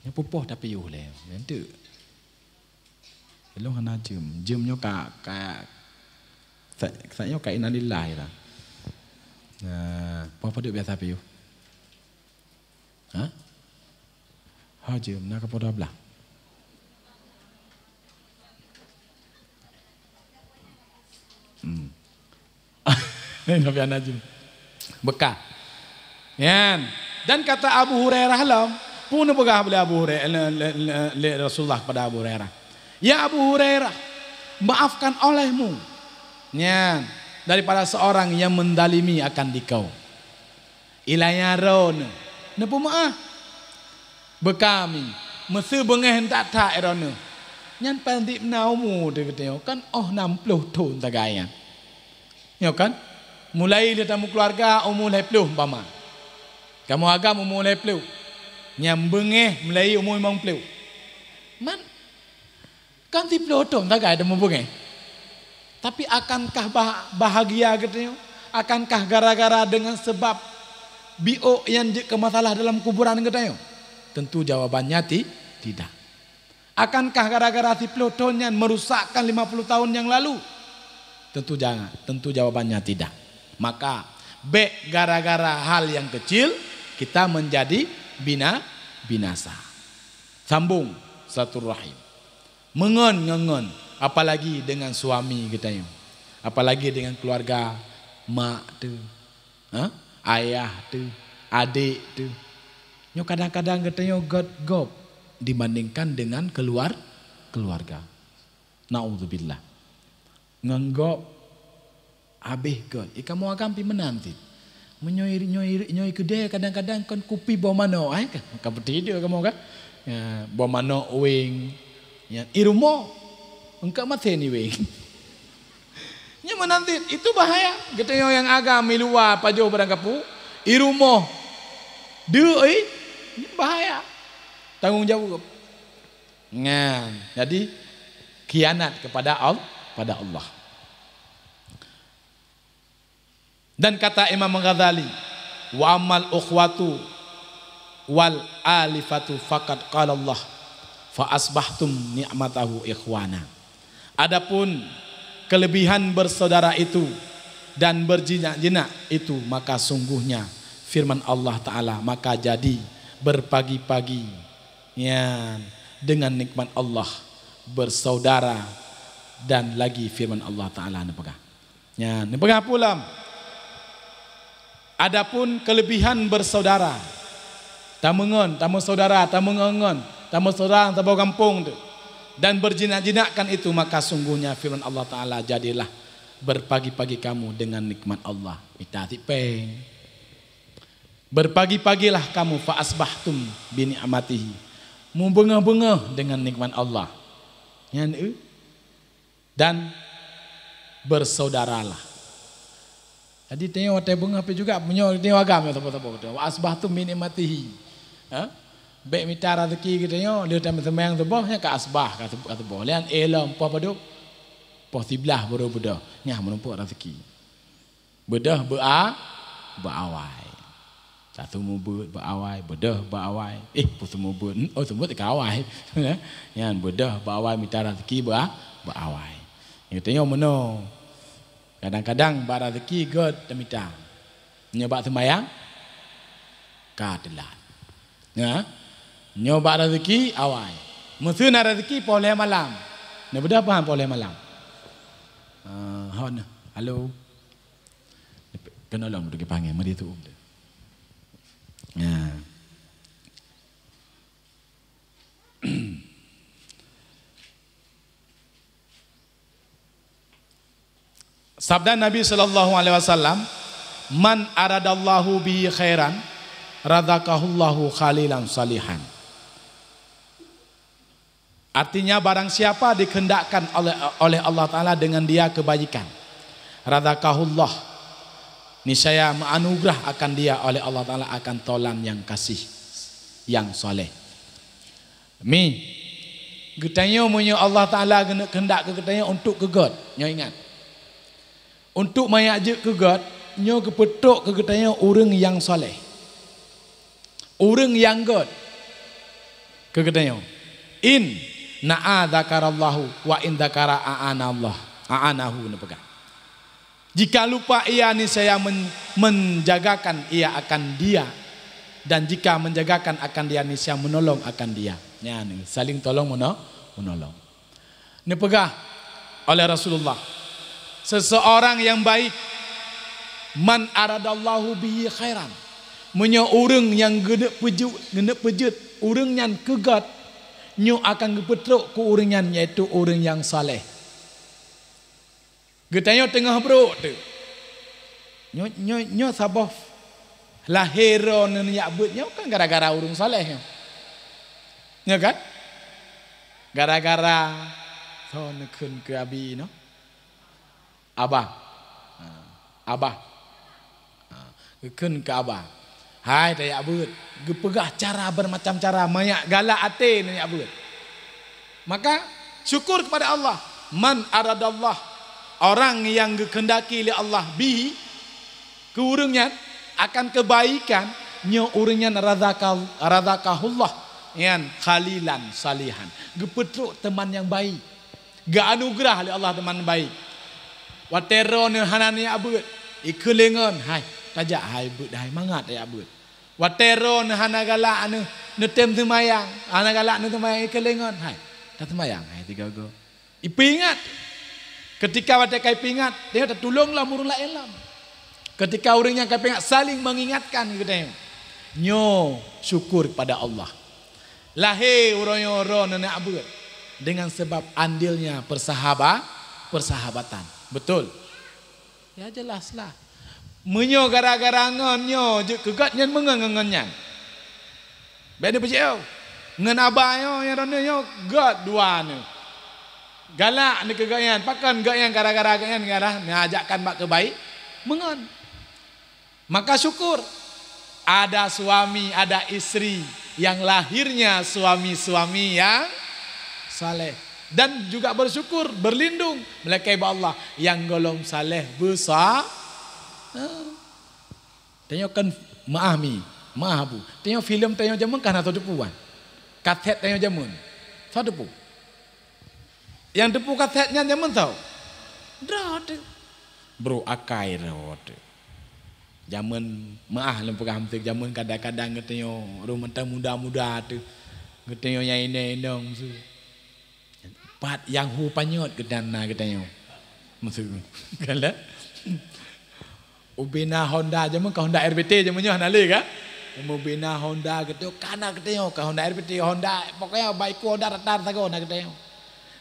Nyoe pupoh tapiôh lé, nyan teuk. Ilong hana jeuem. Jeuem nyoe ka, ka, sa-, sa nyoe ka innalillahi dah. Nah, poh padub biasa piôh. Ha? Ha jeuem, na kapoe dua blah. Hmm. Nabi Najim. Bekah. Nyan. Dan kata Abu Hurairah lom, peue neupeugah lé Abu Hurairah, lé, lé, lé, lé Rasulullah kepada Abu Hurairah, "Ya Abu Hurairah, maafkan olehmu, nyan, daripada seorang yang mendalimi akan dikau." Ilah nyan droeneuh neupeumeuáh. Beukami, meuseu beungéh that-that droeneuh. Nyan paléng dikna umu teuh geutanyoe kan óh nam ploh thon sagai nyan. Nyoe kan? Mulai lheueh tameukeuluwarga umu lhée ploh umpama. Kamoe agam umu lhée ploh. Nyang beungéh mulai umu limong ploh. Man, kan siploh thon sagai teuma beungéh. Tapi akankah bah-, bahagia geutanyoe? Akankah gara-gara dengan sebab biôk nyang jeuet keu masalah dalam kuburan geutanyoe? Tentu jawabannya ti-, tidak. Akankah gara-gara siploh thon nyan merusakkan lima puluh tahun yang lalu? Tentu jangan. Tentu jawabannya tidak. Maka, bék gara-gara hal yang kecil kita menjadi bina-, binasa. Sambung silaturahim. Meungon ngon ngon, apalagi dengan suami geutanyoe, apalagi dengan keluarga mak teuh, ha? Ayah teuh, adék teuh. Nyoe kadang-kadang geutanyoe gét gob dibandingkan dengan keluar-, keluarga. Naudzubillah. Ngon gob habéh gét. I kamoe agam pih meunan cit. Meunyoe, nyoe, nyoe keudè kadang-kadang kon kupi boh manok, eh, ka, ka beutideu kamoe kan? Ya, boh manok weng. Ya, i rumoh engka maté ni weng. Nyoe meunan cit, itu bahaya. Geutanyoe nyang agam i luwa pajoh barang kapu, i rumoh deuk, eh, bahaya. Tanggung jaweueb. Nyan, jadi khianat kepada Al-, pada Allah. Dan kata Imam Ghazali, "Wa ammal ukhwatu wal alifatu faqad qala Allah, fa asbahtum ni'matahu ikhwana." Adapun kelebihan bersaudara itu dan berjinak-jinak itu, maka sungguhnya firman Allah Ta'ala, maka jadi berpagi-pagi Nyan, dengan nikmat Allah bersaudara dan lagi firman Allah Ta'ala neupeugah. Nyan, neupeugah pulam. Adapun kelebihan bersaudara, Tameungon, tameusaudara, tameungon-ngon, tameusaudara saboh gampông teuh. Dan berjinak-jinakkan itu, maka sungguhnya firman Allah Ta'ala, "Jadilah berpagi-pagi kamu dengan nikmat Allah." Mita sipéng. "Berpagi-pagilah kamu, fa asbahtum bi ni'matihi." Mubeungoh-beungoh dengan nikmat Allah. Nyan, eu. Dan bersaudaralah. Jadi, tanyoe watée beungoh pih juga, meunyoe tanyoe agam nyoe saboh-saboh, "Wa asbahtum bi ni'matihi." Ha? Bék mita raseuki geutanyoe, lheueh tameuseumbahyang suboh, nyan ka asbah, ka sub-, ka suboh. Lian éh lom, poh padub? Poh siblaih baru beudôh. Nyan meunumpuk raseuki. Beudôh beu-a-, beu-awai. Taseumeubeuet beu-awai, beudôh beu-awai. Eh, peuseumeubeuet. Hmm, oh, seumeubeuet ka awai. Nyan beudôh beu-awai mita raseuki beu-a-, beu-awai. Nyoe tanyoe meunoe. Kadang-kadang bak raseuki göt teumita. Nyoe bak seumayang ka teulat. Ya. Nyoe bak raseuki awai. Meuseu na raseuki poh lhée malam. Neubeudôh pahan poh lhée malam. Ah, hon. Halo. Keunolong dulu geupanggil, meudi tu'um tu. Ya. Sabda Nabi sallallahu alaihi wasallam, "Man aradallahu bihi khairan, razaqahullahu khalilan salihan." Artinya, barang siapa dikehendakkan oleh, oleh Allah Ta'ala dengan dia kebaikan, razaqahullah, niscaya meuanugerah akan dia oleh Allah Ta'ala akan tolan yang kasih, yang soleh. Mi, geutanyoe meunyoe Allah Ta'ala geuneuk keundak keu geutanyoe untuk keu göt, nyoe ingat. Untuk mangat jeuet keu göt, nyoe geupeutrok keu geutanyoe ureuëng nyang soleh. Ureuëng nyang göt keu geutanyoe. In na'a dzakarallahu wa in dzakara a'anallah, a'anahu neupeugah. Jika lupa ia, niscaya men-, menjagakan ia akan dia, dan jika menjagakan akan dia, niscaya menolong akan dia. Nyan, saling tolong meno-, menolong. Neupeugah oleh Rasulullah, seseorang yang baik, "Man aradallahu bihi khairan," meunyoe ureuëng nyang geuneuk peujeuet, geuneuk peujeuet ureuëng nyan keu göt, nyoe akan geupeutrok keu ureuëng nyan, yaitu ureuëng nyang saleh. Geutanyoe teungoh brok teuk. Nyoe, nyoe, nyoe saboh lahé droeneuh neujak beuet nyoe kan gara-gara ureuëng saleh nyoe. Nyoe kan? Gara-gara soe neukheun keu abi nyoe? Abah. Ha, abah. Ha, geukheun keu abah. Hai tajak beuet. Geupeugah cara bermacam cara, mangat galak até neujak beuet. Maka syukur kepada Allah. Man aradallah, orang yang geukheundaki lé Allah, bihi, keu ureuëng nyan, akan kebaikan, nyoe ureuëng nyan razaqal-, razaqahullah, nyan khalilan salihan. Geupeutrok teuma nyang baik. Geuanugeurah lé Allah teuma baik. Watée droeneuh hana neujak beuet, ikheun lé ngon, hai, tajak hai beuet hai, mangat tajak beuet. Watée droeneuh hana galak neuh, neutem seumayang, hana galak neuh seumayang, ikheun lé ngon, hai, taseumayang hai tiga go. Ipeuingat. Ketika watée ka ipeuingat, tanyoe tatulông lom ureuëng laén lom. Ketika ureuëng nyang ka ipeuingat saling mengingatkan geutanyoe. Nyoe syukur kepada Allah. Lahé uroe nyoe droeneuh neujak beuet dengan sebab andilnya persahaba-, persahabatan. Betul? Ya, jelaslah. Meunyoe gara-gara ngon nyoe jeuet keu göt nyan, meungon ngon nyan. Bék neupeujeuet, oh, ngon abah nyoe, nyang droeneuh nyoe göt dua neuh. Galak neuh keu göt nyan, pakon göt nyan gara-gara göt nyan, gara neuajakkan bak keubaik, meungon. Maka syukur, ada suami, ada istri yang lahirnya suami-suami yang saleh. Dan juga bersyukur, berlindung, meulakée bak Allah, nyang gohlom saleh beusa-, eh. Tanyoe kan meu'ah mi, meu'ah abu. Tanyoe filem tanyoe jameun ka hana soe teupeu wan. Kaset tanyoe jameun. Soe teupeu? Nyang teupeu kaset nyan jameun soe? Droe teuh. Bro akai droe teuh. Jameun meu'ah lôn peugah meuseu jameun kadang-kadang geutanyoe ureuëng mantong muda-muda teuh. Geutanyoe nyang inong-inong meuseu. Pat nyang hu panyöt geutanyoe na geutanyoe. Meuseu. Galak. Ubena Honda jameun ka Honda R B T jameun nyoe hana lé ka? Meubina Honda geutanyoe, ka na geutanyoe, ka Honda R B T, Honda, pokoknya baik ku Honda rata sagoe na geutanyoe.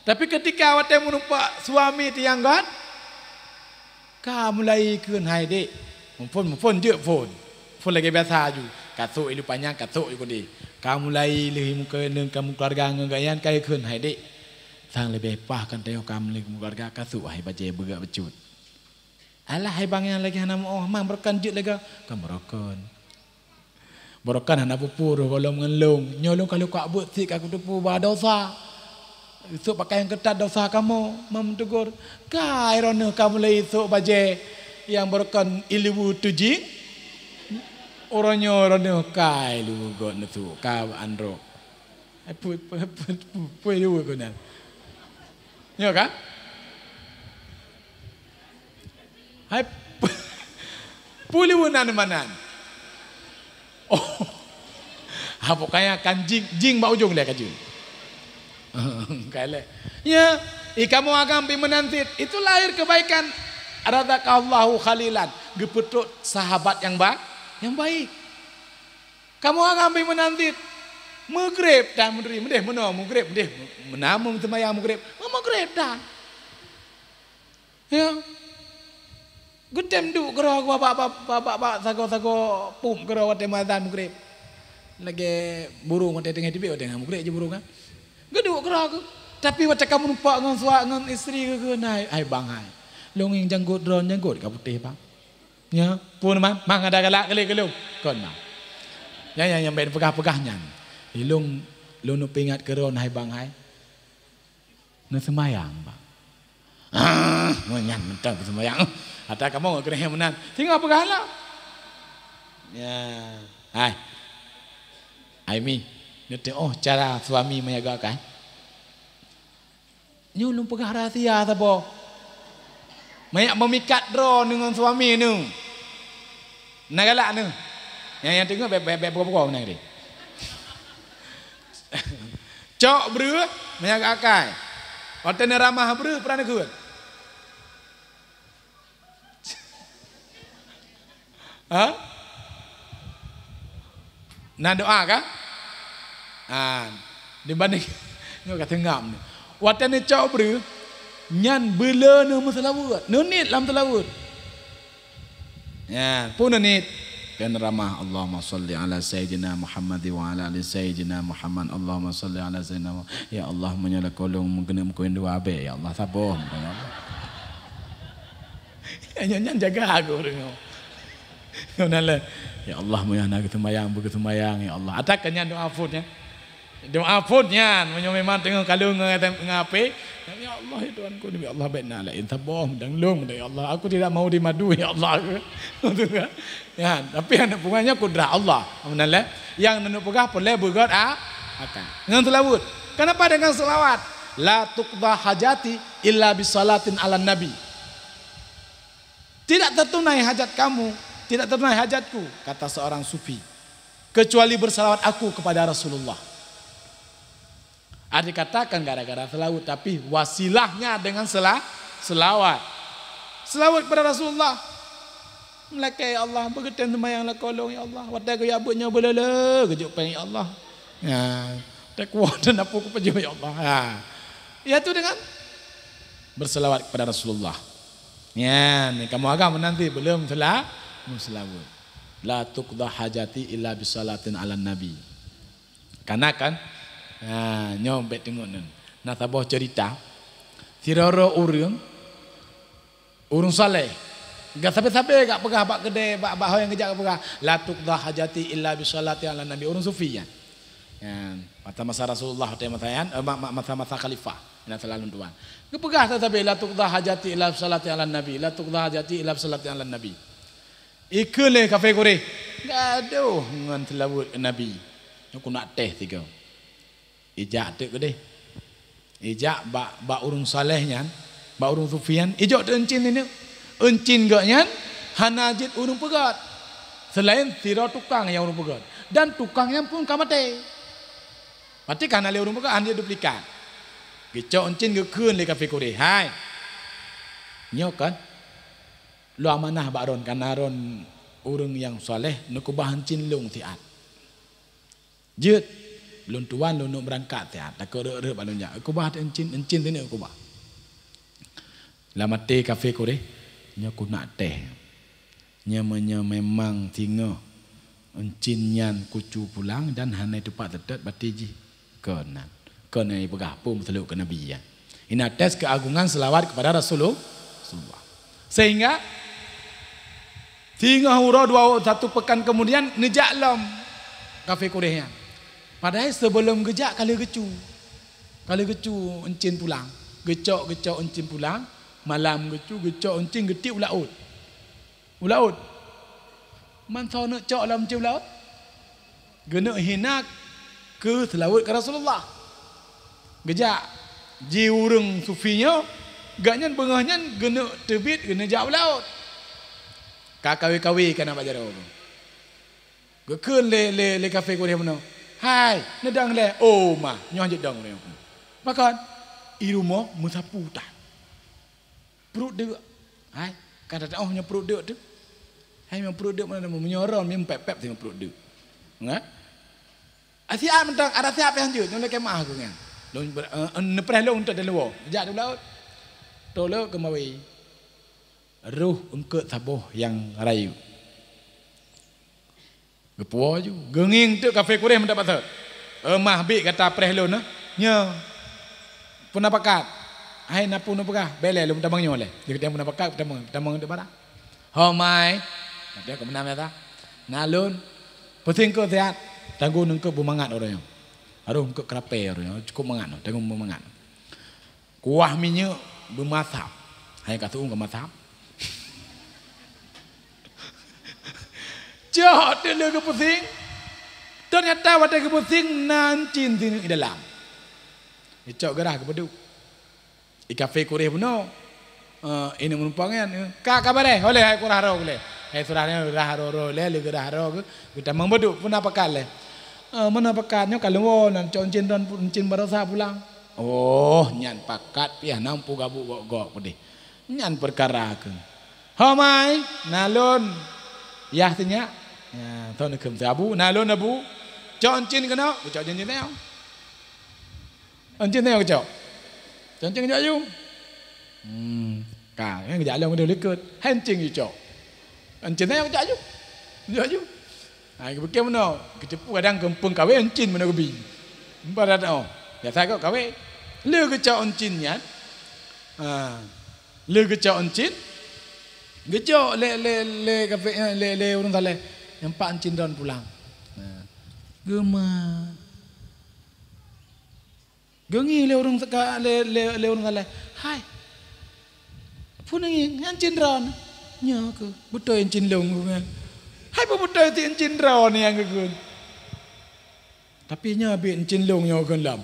Tapi ketika watée meureumpok suami teuh nyang göt, ka mulai kheun, "Hai dek, muphon, muphon jeuet phon." Phon lagée biasa aju, ka sôk ilu panyang, ka sôk ilu keudeh. Ka mulai lheueh meukeunong ka meukeuluwarga ngon gobnyan, ka kheun, "Hai dek, sang leubeh paih kan tanyoe ka mulai meukeuluwarga, ka sôk hai bajée beugak bacut." Alah, hai bang nyang lagée hana meu'oh, mang beureukan jeuet lagée, ka beureukan. Beureukan hana peue-peue roh gohlom ngon lôn. Nyoe lôn ka lôn kak beuet cit ka kuteupeue ba dosa. Sôk pakaian keutat dosa kamoe, mam teugur. Kai droeneueh ka mulai sôk bajée nyang beureukan ileue tujing. Uroe nyoe droeneueh kai leue göt neusôk ka anrok. Ai, peue, peue, peue, peue, peue ileue keunan. Nyoe kan? Hai, peue ileue nan manan? Oh. Ha, pokoknya kan jing, jing bak ujong lé ka jing. Kai lé. Ya, i kamoe agam bi meunan cit. Itu lahir kebaikan. Razaqallahu khalilan. Geupeutrok sahabat nyang ba-, nyang baik. Kamoe agam bi meunan cit. Meugreb dan meudri, meudeh meunoe meugreb, meudeh meunan meuseumayang meugreb. Meugreb dan. Ya. Geutem duek keudroe bak, bak, bak, bak, bak sagoe-sagoe pum keudroe watée meuazan meugreb. Lagée burông watée teungoh teubiet, watée teungoh meugreb jih burông kan. Geuduek keudroe geuh. Tapi watée ka meurumpok ngon suami, ngon istri geuh, geuh, nah, hai bang hai. Lôn ngieng janggot droe, janggot ka putéh bang. Nyoe, peue man, mang ada galak keu lé keu lôn. Kon mang. Nyan, nyan, nyang bèk peugah-peugah nyan. Ilôn, lôn peuingat keu droe hai bang hai. Neuseumayang, bang. Ah, nyan mantong seumayang. Ata kamoe keureuh meunan. Singoh peugah lom. Ya, hai. Hai mi, neuteu'oh cara suami meujaga kan? Nyoe lôn peugah rahsia saboh. Manyak meumikat droe ngon suami nyoe. Na galak nyoe. Nyang, nyang teungoh bèk, bèk, bèk buka-buka meunan deh. Cok breueh, manyak akai. Watèe neuramah breueh, peue neukheun? Ha? Na doa kah? Ha, dibanding nyoe ka teungam ni. Watèe neucok breueh, nyan beuleu neumeuseulaweuet, neuniet lam seulaweuet. Nyan, peue neuniet? Kan ramah, Allahumma shalli ala sayyidina Muhammad wa ala ali sayyidina Muhammad. Allahumma shalli ala sayyidina Muhammad. Ya Allah, meunyoe lakoe lôn meukeunong meukeuen dua abèe, ya Allah, saboh, ya Allah. Nyan, nyan jaga aku deungoe. Ngon Allah, "Ya Allah, meunyoe hana geuseumayang, beugeuseumayang, ya Allah." Atakan nyan doa phon nyan. Doa phon nyan, meunyoe memang teungoh kalon ngon, ngon H P, "Ya Allah, ya Tuhanku, ya Allah, bèk na laén saboh, mantong lôn, ya Allah. Aku tidak mau dimadu, ya Allah." Nyan, tapi aneuk pungo nyan kudrat Allah. Meunan lé, nyang neuneupeugah peureulèe beugöt a-, akai. Ngon seulaweuet. Kenapa dengan selawat? "La tuqda hajati illa bisalatin ala nabi." "Tidak tertunai hajat kamu, tidak tertunai hajatku," kata seorang sufi, "kecuali bersalawat aku kepada Rasulullah." Ada dikatakan gara-gara selawat, tapi wasilahnya dengan sela-, selawat. Selawat kepada Rasulullah. Meulakèe, "Ya Allah, beugeutém seumayang lakoe lôn, ya Allah. Watèe geujak beuet nyoe beuleu-leu geujok péng, ya Allah. Ya, teukuah dan apa kupajoh, ya Allah." Ya. Yaitu dengan berselawat kepada Rasulullah. Nyan, kamoe agam nanti belum sela-, belum selawat. "La tuqda hajati illa bisalatin ala nabi." Kana kan? Ha, nyoe bèk teungoh nyan. Na saboh cerita. Sidroe ureueng, ureueng saleh. Gak sabe-sabe gak peugah bak keudè, bak, bak ho nyang geujak gak peugah, "La tuqda hajati illa bisalatin ala nabi." Ureueng sufi nyan. Nyan, masa-masa Rasulullah watèe masa nyan, eh, ma-, ma-, masa-masa khalifah. Nyan selalu tuan. Geupeugah sabe-sabe, "La tuqda hajati illa bisalatin ala nabi, la tuqda hajati illa bisalatin ala nabi." Ikheun lé kafé Quraisy, "Gadôh ngon seulaweuet keu Nabi. Nyoe keuneuk teh sigoe." Ijak teuk keudeh. Ijak bak, bak ureueng saleh nyan, bak ureueng sufi nyan, ijok teuk euncin nyan. Euncin geuh nyan hana jeuet ureueng peugöt, seulaén sidroe tukang nyang ureueng peugöt. Dan tukang nyan pun ka maté. Maté ka hana lé ureueng peugöt, hana jeuet duplikat. Geucok euncin geukheun lé kafé Quraisy, "Hai, nyoe kan?" Lôn amanah bak droen, kana droen Ureuëng nyang saleh neukeubah euncin lôn siat. Jeuet, lôn tuan lôn neuk beurangkat siat, takot rhot-rhot bak lôn jak. Keubah euncin, euncin sineuk keubah. Lam até kafé Quraisy, nyoe keuneuk teh. Nyoe meunyoe memang singoh euncin nyan kucu pulang dan hana teupat seutôt, berarti jih keunan. Keunan ipeugah peue meuseulaweuet keu Nabi nyan. Ina tes keuagungan seulaweuet kepada Rasulullah. Sehingga singoh uroe dua satu pekan kemudian neujak lom kafé Quraisy nyan. Padahai sebelum geujak ka lheueh geucu. Ka lheueh geucu euncin pulang. Geucok-geucok euncin pulang, malam geucu, geucok euncin geutiek u laôt. U laôt. Man soe neuk cok lam euncin u laôt? Geuneuk hina keu seulaweuet keu Rasulullah. Geujak ji ureuëng sufi nyoe, gobnyan beungoh nyan geuneuk teubiet geuneuk jak u laôt. Ka kawé-kawé ka na bak jaroe. Geukheun lé, lé, lé kafé Quraisy meunoe, "Hai, neudong lé." "Oh, ma, nyoe jeuet dong lé." "Pakon?" "I rumoh meusapu tan." Pruet deuk. Hai, ka tataôh nyoe pruet deuk teuh. Hai, nyoe pruet deuk meunan, meunyoe ron meunan pép-pép singoh pruet deuk. Ngat? Asiat mantong, ada siat pih hanjeuet, nyoe lakèe meu'ah keu nyan. Lôn ber-, eh, neupreh lôn teuh di luwa. Jak di laôt. Trok lé keumawi. Roh eungkôt saboh nyang rayeuk. Geupuwoe ju. Geungieng teuk kafé Quraisy meudat bak thot. "Eh, mah, biet gata preh lôn, eh. Nyoe. Peue na pakat? Hai na peue neupeugah, bèk lé lôn tamong nyoe lé." Di keudéh peue na pakat, tamong, tamong di barang. "Ho mai." Kata keu meunan biasa. "Na lôn. Pusing keu siat." Tanggong eungkôt beumangat uroe nyoe. Harôh eungkôt keurapèe uroe nyoe, cukôp mangat, tanggong beumangat. Kuah minyeuk beumasab. Hai ka tu'ueng ka masab. Cok teuk lé geupusing. Teunyata watèe geupusing na euncin sineuk di dalam. Geucok geurah geupeuduek. I kafé Quraisy bunoe. Eh, ineuk meunumpang nyan, eh, ka, ka bareh, oleh hai kurah roh lé. Hai surah nyan rah roh-roh lé, lé geurah roh geu-, geutamong beuduek, peue na pakat lé. Eh, meunan pakat nyoe ka leuwoe nan cok euncin ron pu-, euncin baroesa pulang. Oh, nyan pakat piah na peue gabuk gok-gok peudeh. Nyan peukara keuh. Ho mai, na lôn. Yah sinyak. Ya, thon kheun si Abu, na lôn Abu. Cok euncin keunoe, geucok euncin nyoe. Euncin nyoe geucok. Cok euncin geucok aju. Hmm, ka, kan geujak lom deuh likot. Hai euncin geucok. Euncin nyoe geucok aju. Geucok aju. Ha, geupike meunoe, geuceupeu kadang keumpung kawé euncin meunoe geubi. Barat oh. Biasa kok kawé. Lé geucok euncin nyan. Ha. Lé geucok euncin. Geucok lé, lé, lé kafé, eh, lé, lé ureueng saleh. Nyang pat euncin ron pulang. Ha. Geuma. Geungieng lé ureueng seka-, lé, lé, lé ureueng saleh. Hai. Peue neungieng? Nyan euncin droeneuh. Nyoe keuh, beutôi euncin lôn keuh nyan. Hai, peue beutôi ti euncin droeneuh nyang geukheun. Tapi nyoe biet euncin lôn nyoe kheun lom.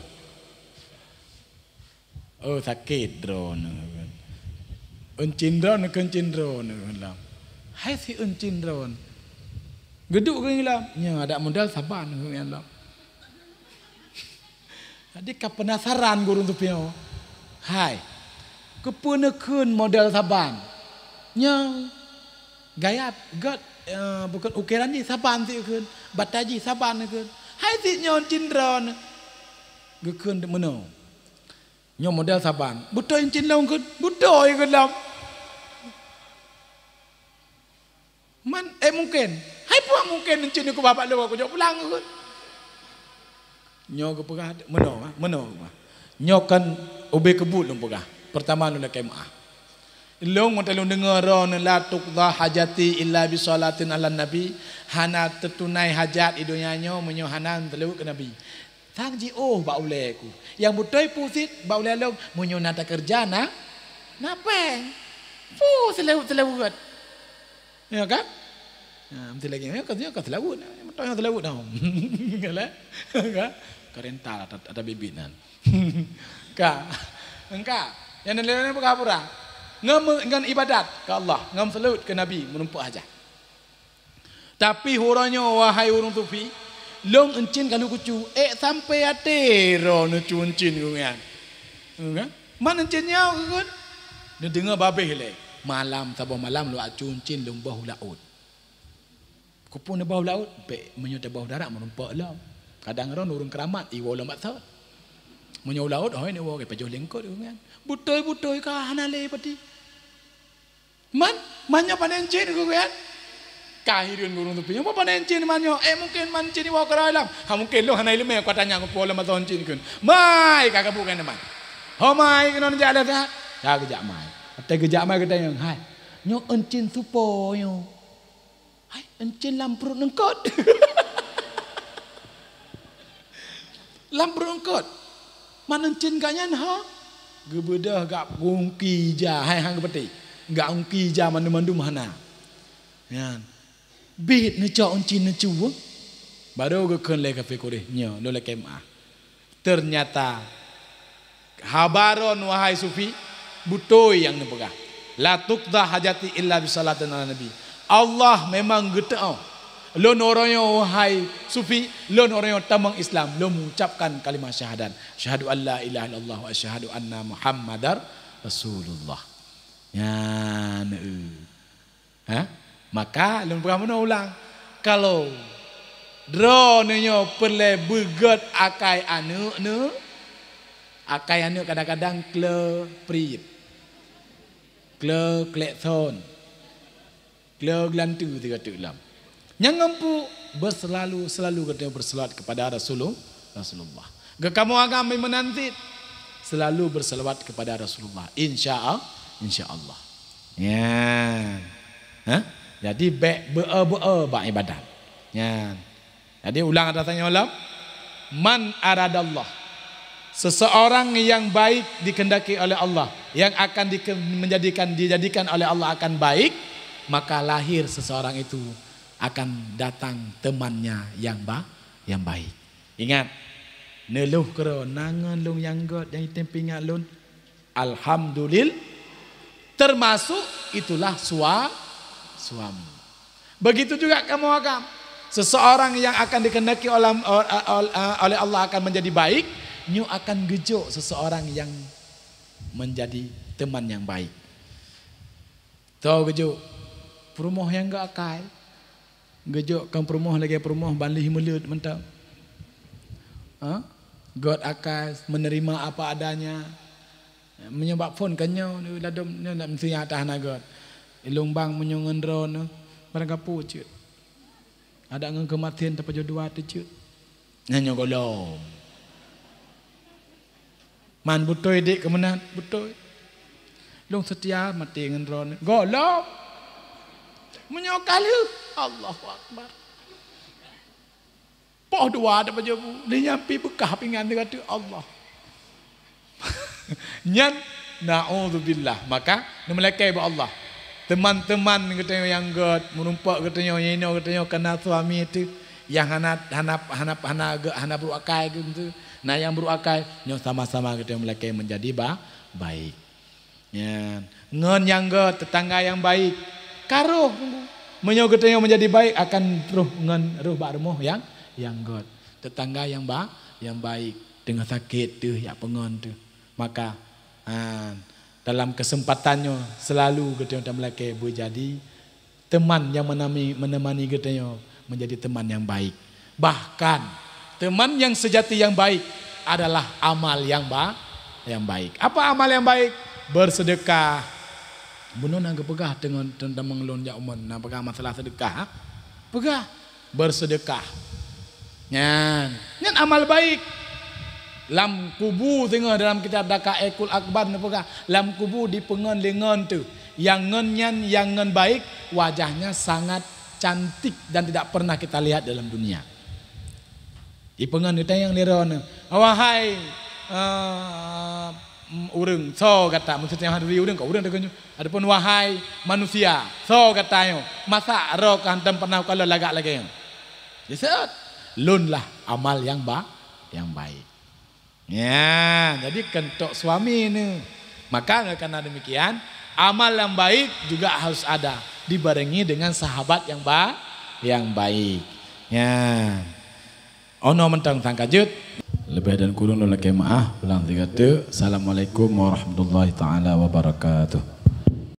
Oh, sakét droeneuh kheun. Euncin droeneuh keu euncin droeneuh kheun lom. Hai si euncin droeneuh. Geuduek keu nyan lom. Nyoe adak modal saban keu nyan lom. Jadi ka peunasaran gurèe teupiôh. Hai, keupeue neukheun model saban? Nyoe gaya gèt, eh, bukon ukeran jih saban sikheun, bata jih saban sikheun. Hai si nyoe euncin droeneuh. Geukheun meunoe. Nyoe model saban. Beutôi euncin lôn kheun? Beutôi kheun lom. Man, eh, mungken. Hai puang mungken euncin nyoe keubah bak lôn, kujok pulang kheun. Nyoe geupeugah meunoe, ha, meunoe geupeugah. Nyoe kan ubé keubuet lôn peugah. Peurtama lôn lakèe meu'ah. Lôn ngon lôn deungoe droeneuh la tuqda hajati illa bi shalatin 'alan nabi, hana teutunai hajat di donya nyoe meunyoe hana meuseulaweuet keu Nabi. Sang jiôh bak ulèe ku. Nyang beutôi peue cit bak ulèe lôn, meunyoe na takeureuja na, na pèng. Peue seulaweuet-seulaweuet. Ya kan? Ha, meusti lagèe nyan, ya kan, ya kan seulaweuet. Beutôi nyan seulaweuet dah. Kan? Ka rental ata, ata bibit nan. Ka. Engka. Nyang laén peugah pura. Ngon, ngon ibadat keu Allah, ngon seulaweuet keu Nabi, meurumpok hajat. Tapi uroe nyoe, wahai ureueng sufi, lôn euncin ka lheueh kucu, ék sampoe até droeneuh cu euncin keu nyan. Kan? Man euncin nyoe kheun? Neudeungoe babeh lé. Malam, saboh malam lôn cu euncin lôn boh u laôt. Kupeue neuboh u laôt, bèk meunyoe teuboh darat meurumpok lom. Kadang droe ureueng keuramat iwoe lom bak thon. Meunyoe u laôt, hôi neuwoe pajoh lingkot nyan. Beutôi-beutôi ka hana lé pati. Man, man nyoe pane cit keu geuh? Ka hireuen ureueng teupeu. Nyoe pane cit man nyoe? Eh, mungken man cit iwoe keudroe lom. Ha, mungken lôn hana ileumèe, ka tanya kupeue lom bak thon cit kheun. Mai ka gabuk ngon man. Ho mai keunoe jak lé that. Ka geujak mai. Watèe geujak mai geutanyong, "Hai, nyoe euncien supo nyoe?" Hai, euncien lam pruet eungkot. Lam pruet eungkot. Man euncien gobnyan ha? Geubeudôh gak ungki ija, hai han geupeuteh. Gak ungki ija mandum-mandum hana. Nyan. Bit neucok euncien neucue. Barô geukheun lé kafé Quraisy, "Nyoe, lôn lakèe meu'ah." Teunyata haba droen, wahai sufi, beutôi nyang neupeugah, "La tuqda hajati illa bi salatin ala nabi." Allah memang geuteu'oh. Lôn uroe nyoe, wahai sufi, lôn uroe nyoe tamong Islam, lôn mengucapkan kalimah syahadat, "Asyhadu an la ilaha illallah wa asyhadu anna Muhammadar Rasulullah." Nyan, eh. Ha? Maka lôn peugah meunoe ulang, kalau droeneuh nyoe peureulèe beugöt akai aneuk neuh, akai aneuk kadang-kadang kle priet, kle klakson, kle geulanteue sigoe teuk lom. Nyang ngon peue, beuselalu, selalu geutanyoe berselawat kepada Rasulul-, Rasulullah. Geukamoe agam meunan cit, selalu berselawat kepada Rasulullah. Insya Allah, insya Allah. Nyan. Hah? Jadi, bèk beu-e-beu-e bak ibadat. Nyan. Jadi, ulang ata tanyoe lom. Man aradallah. Seseorang yang baik dikehendaki oleh Allah, yang akan dike-, menjadikan, dijadikan oleh Allah akan baik, maka lahir seseorang itu akan datang temannya yang ba-, yang baik. Ingat, neulheueh keudroe na ngon lôn nyang göt nyang item peuingat lôn. Alhamdulil-, termasuk itulah sua-, suami. Begitu juga kamoe agam. Seseorang yang akan dikehendaki oleh, oleh Allah akan menjadi baik, nyoe akan geujok seseorang yang menjadi teman yang baik. Tho geujok peurumoh nyang göt akai. Geujok kon peurumoh lagèe peurumoh ban lheueh meuleuet mantong. Ha? Göt akai, menerima apa adanya. Meunyoe bak phon ka nyoe, ladôm nyoe nak meusinya ata hana göt. Ilôn bang meunyoe ngon droeneuh, barang gapeue cit. Adak ngon keumaten tapajoh dua teuh cit. Nyan nyoe gohlom. Man beutôi dik keu meunan, beutôi. Lôn seutia maté ngon droeneuh. Gohlom. Meunyoe ka lheueh, Allahu Akbar. Poh dua tapajoh bu, lheueh nyan pih beukah pingan teuka teuk Allah. Nyan, naudzubillah. Maka, neumeulakèe bak Allah. Teman-teman geutanyoe nyang göt, meurumpok geutanyoe, nyang inoe geutanyoe ka na suami teuh, nyang hana, hana, hana, hana göt, hana brôk akai geuh teuh. Na nyang brôk akai, nyoe sama-sama geutanyoe meulakèe meujadi ba-, baik. Nyan. Ngon nyang göt, tetangga nyang baik. Ka rôh, meunyoe geutanyoe meujadi baik, akan rôh ngon, rôh bak rumoh nyang, nyang göt. Tetangga nyang ba-, nyang baik. Teungoh sakét teuh, jak peungon teuh. Maka, ha, dalam keuseumpatan nyoe, seulalu geutanyoe tameulakèe beujadi teman nyang meunami-, meuneumani geutanyoe meujadi teman nyang baik. Bahkan, teman nyang seujati nyang baik adalah amal nyang ba-, nyang baik. Apa amal nyang baik? Beuseudeukah. Bunoe na geupeugah teungoh, teungoh tamong lôn jak umon, na peugah masalah seudeukah, ha? Peugah. Beuseudeukah. Nyan, nyan amal baik. Lam kubu singoh dalam kitab Daqaiqul Akbar neupeugah, lam kubu dipeungon lé ngon teuh. Nyang ngon nyan, nyang ngon baik, wajahnya sangat cantik dan tidak pernah kita lihat dalam dunia. Dipeungon geutanyoe lé droeneuh, "Wahai, eh, ureueng, soe gata?" Maksudnya, "Hai ureueng," ka ureueng teuka nyoe. Adapun, "Wahai manusia, soe gata nyoe? Masa droe ka hantom pernah kalon lagak lagèe nyoe?" Jiseuôt, "Lôn lah amal nyang ba-, nyang baik." Ya, jadi keuneuk suami ni. Maka, karena demikian, amal yang baik juga harus ada, dibarengi dengan sahabat yang ba-, yang baik. Ya. Ono mantong sang ka jeuet. Leubeh dan kureueng lôn lakèe meu'ah, ulang sigoe teuk. Assalamualaikum warahmatullahi taala wabarakatuh.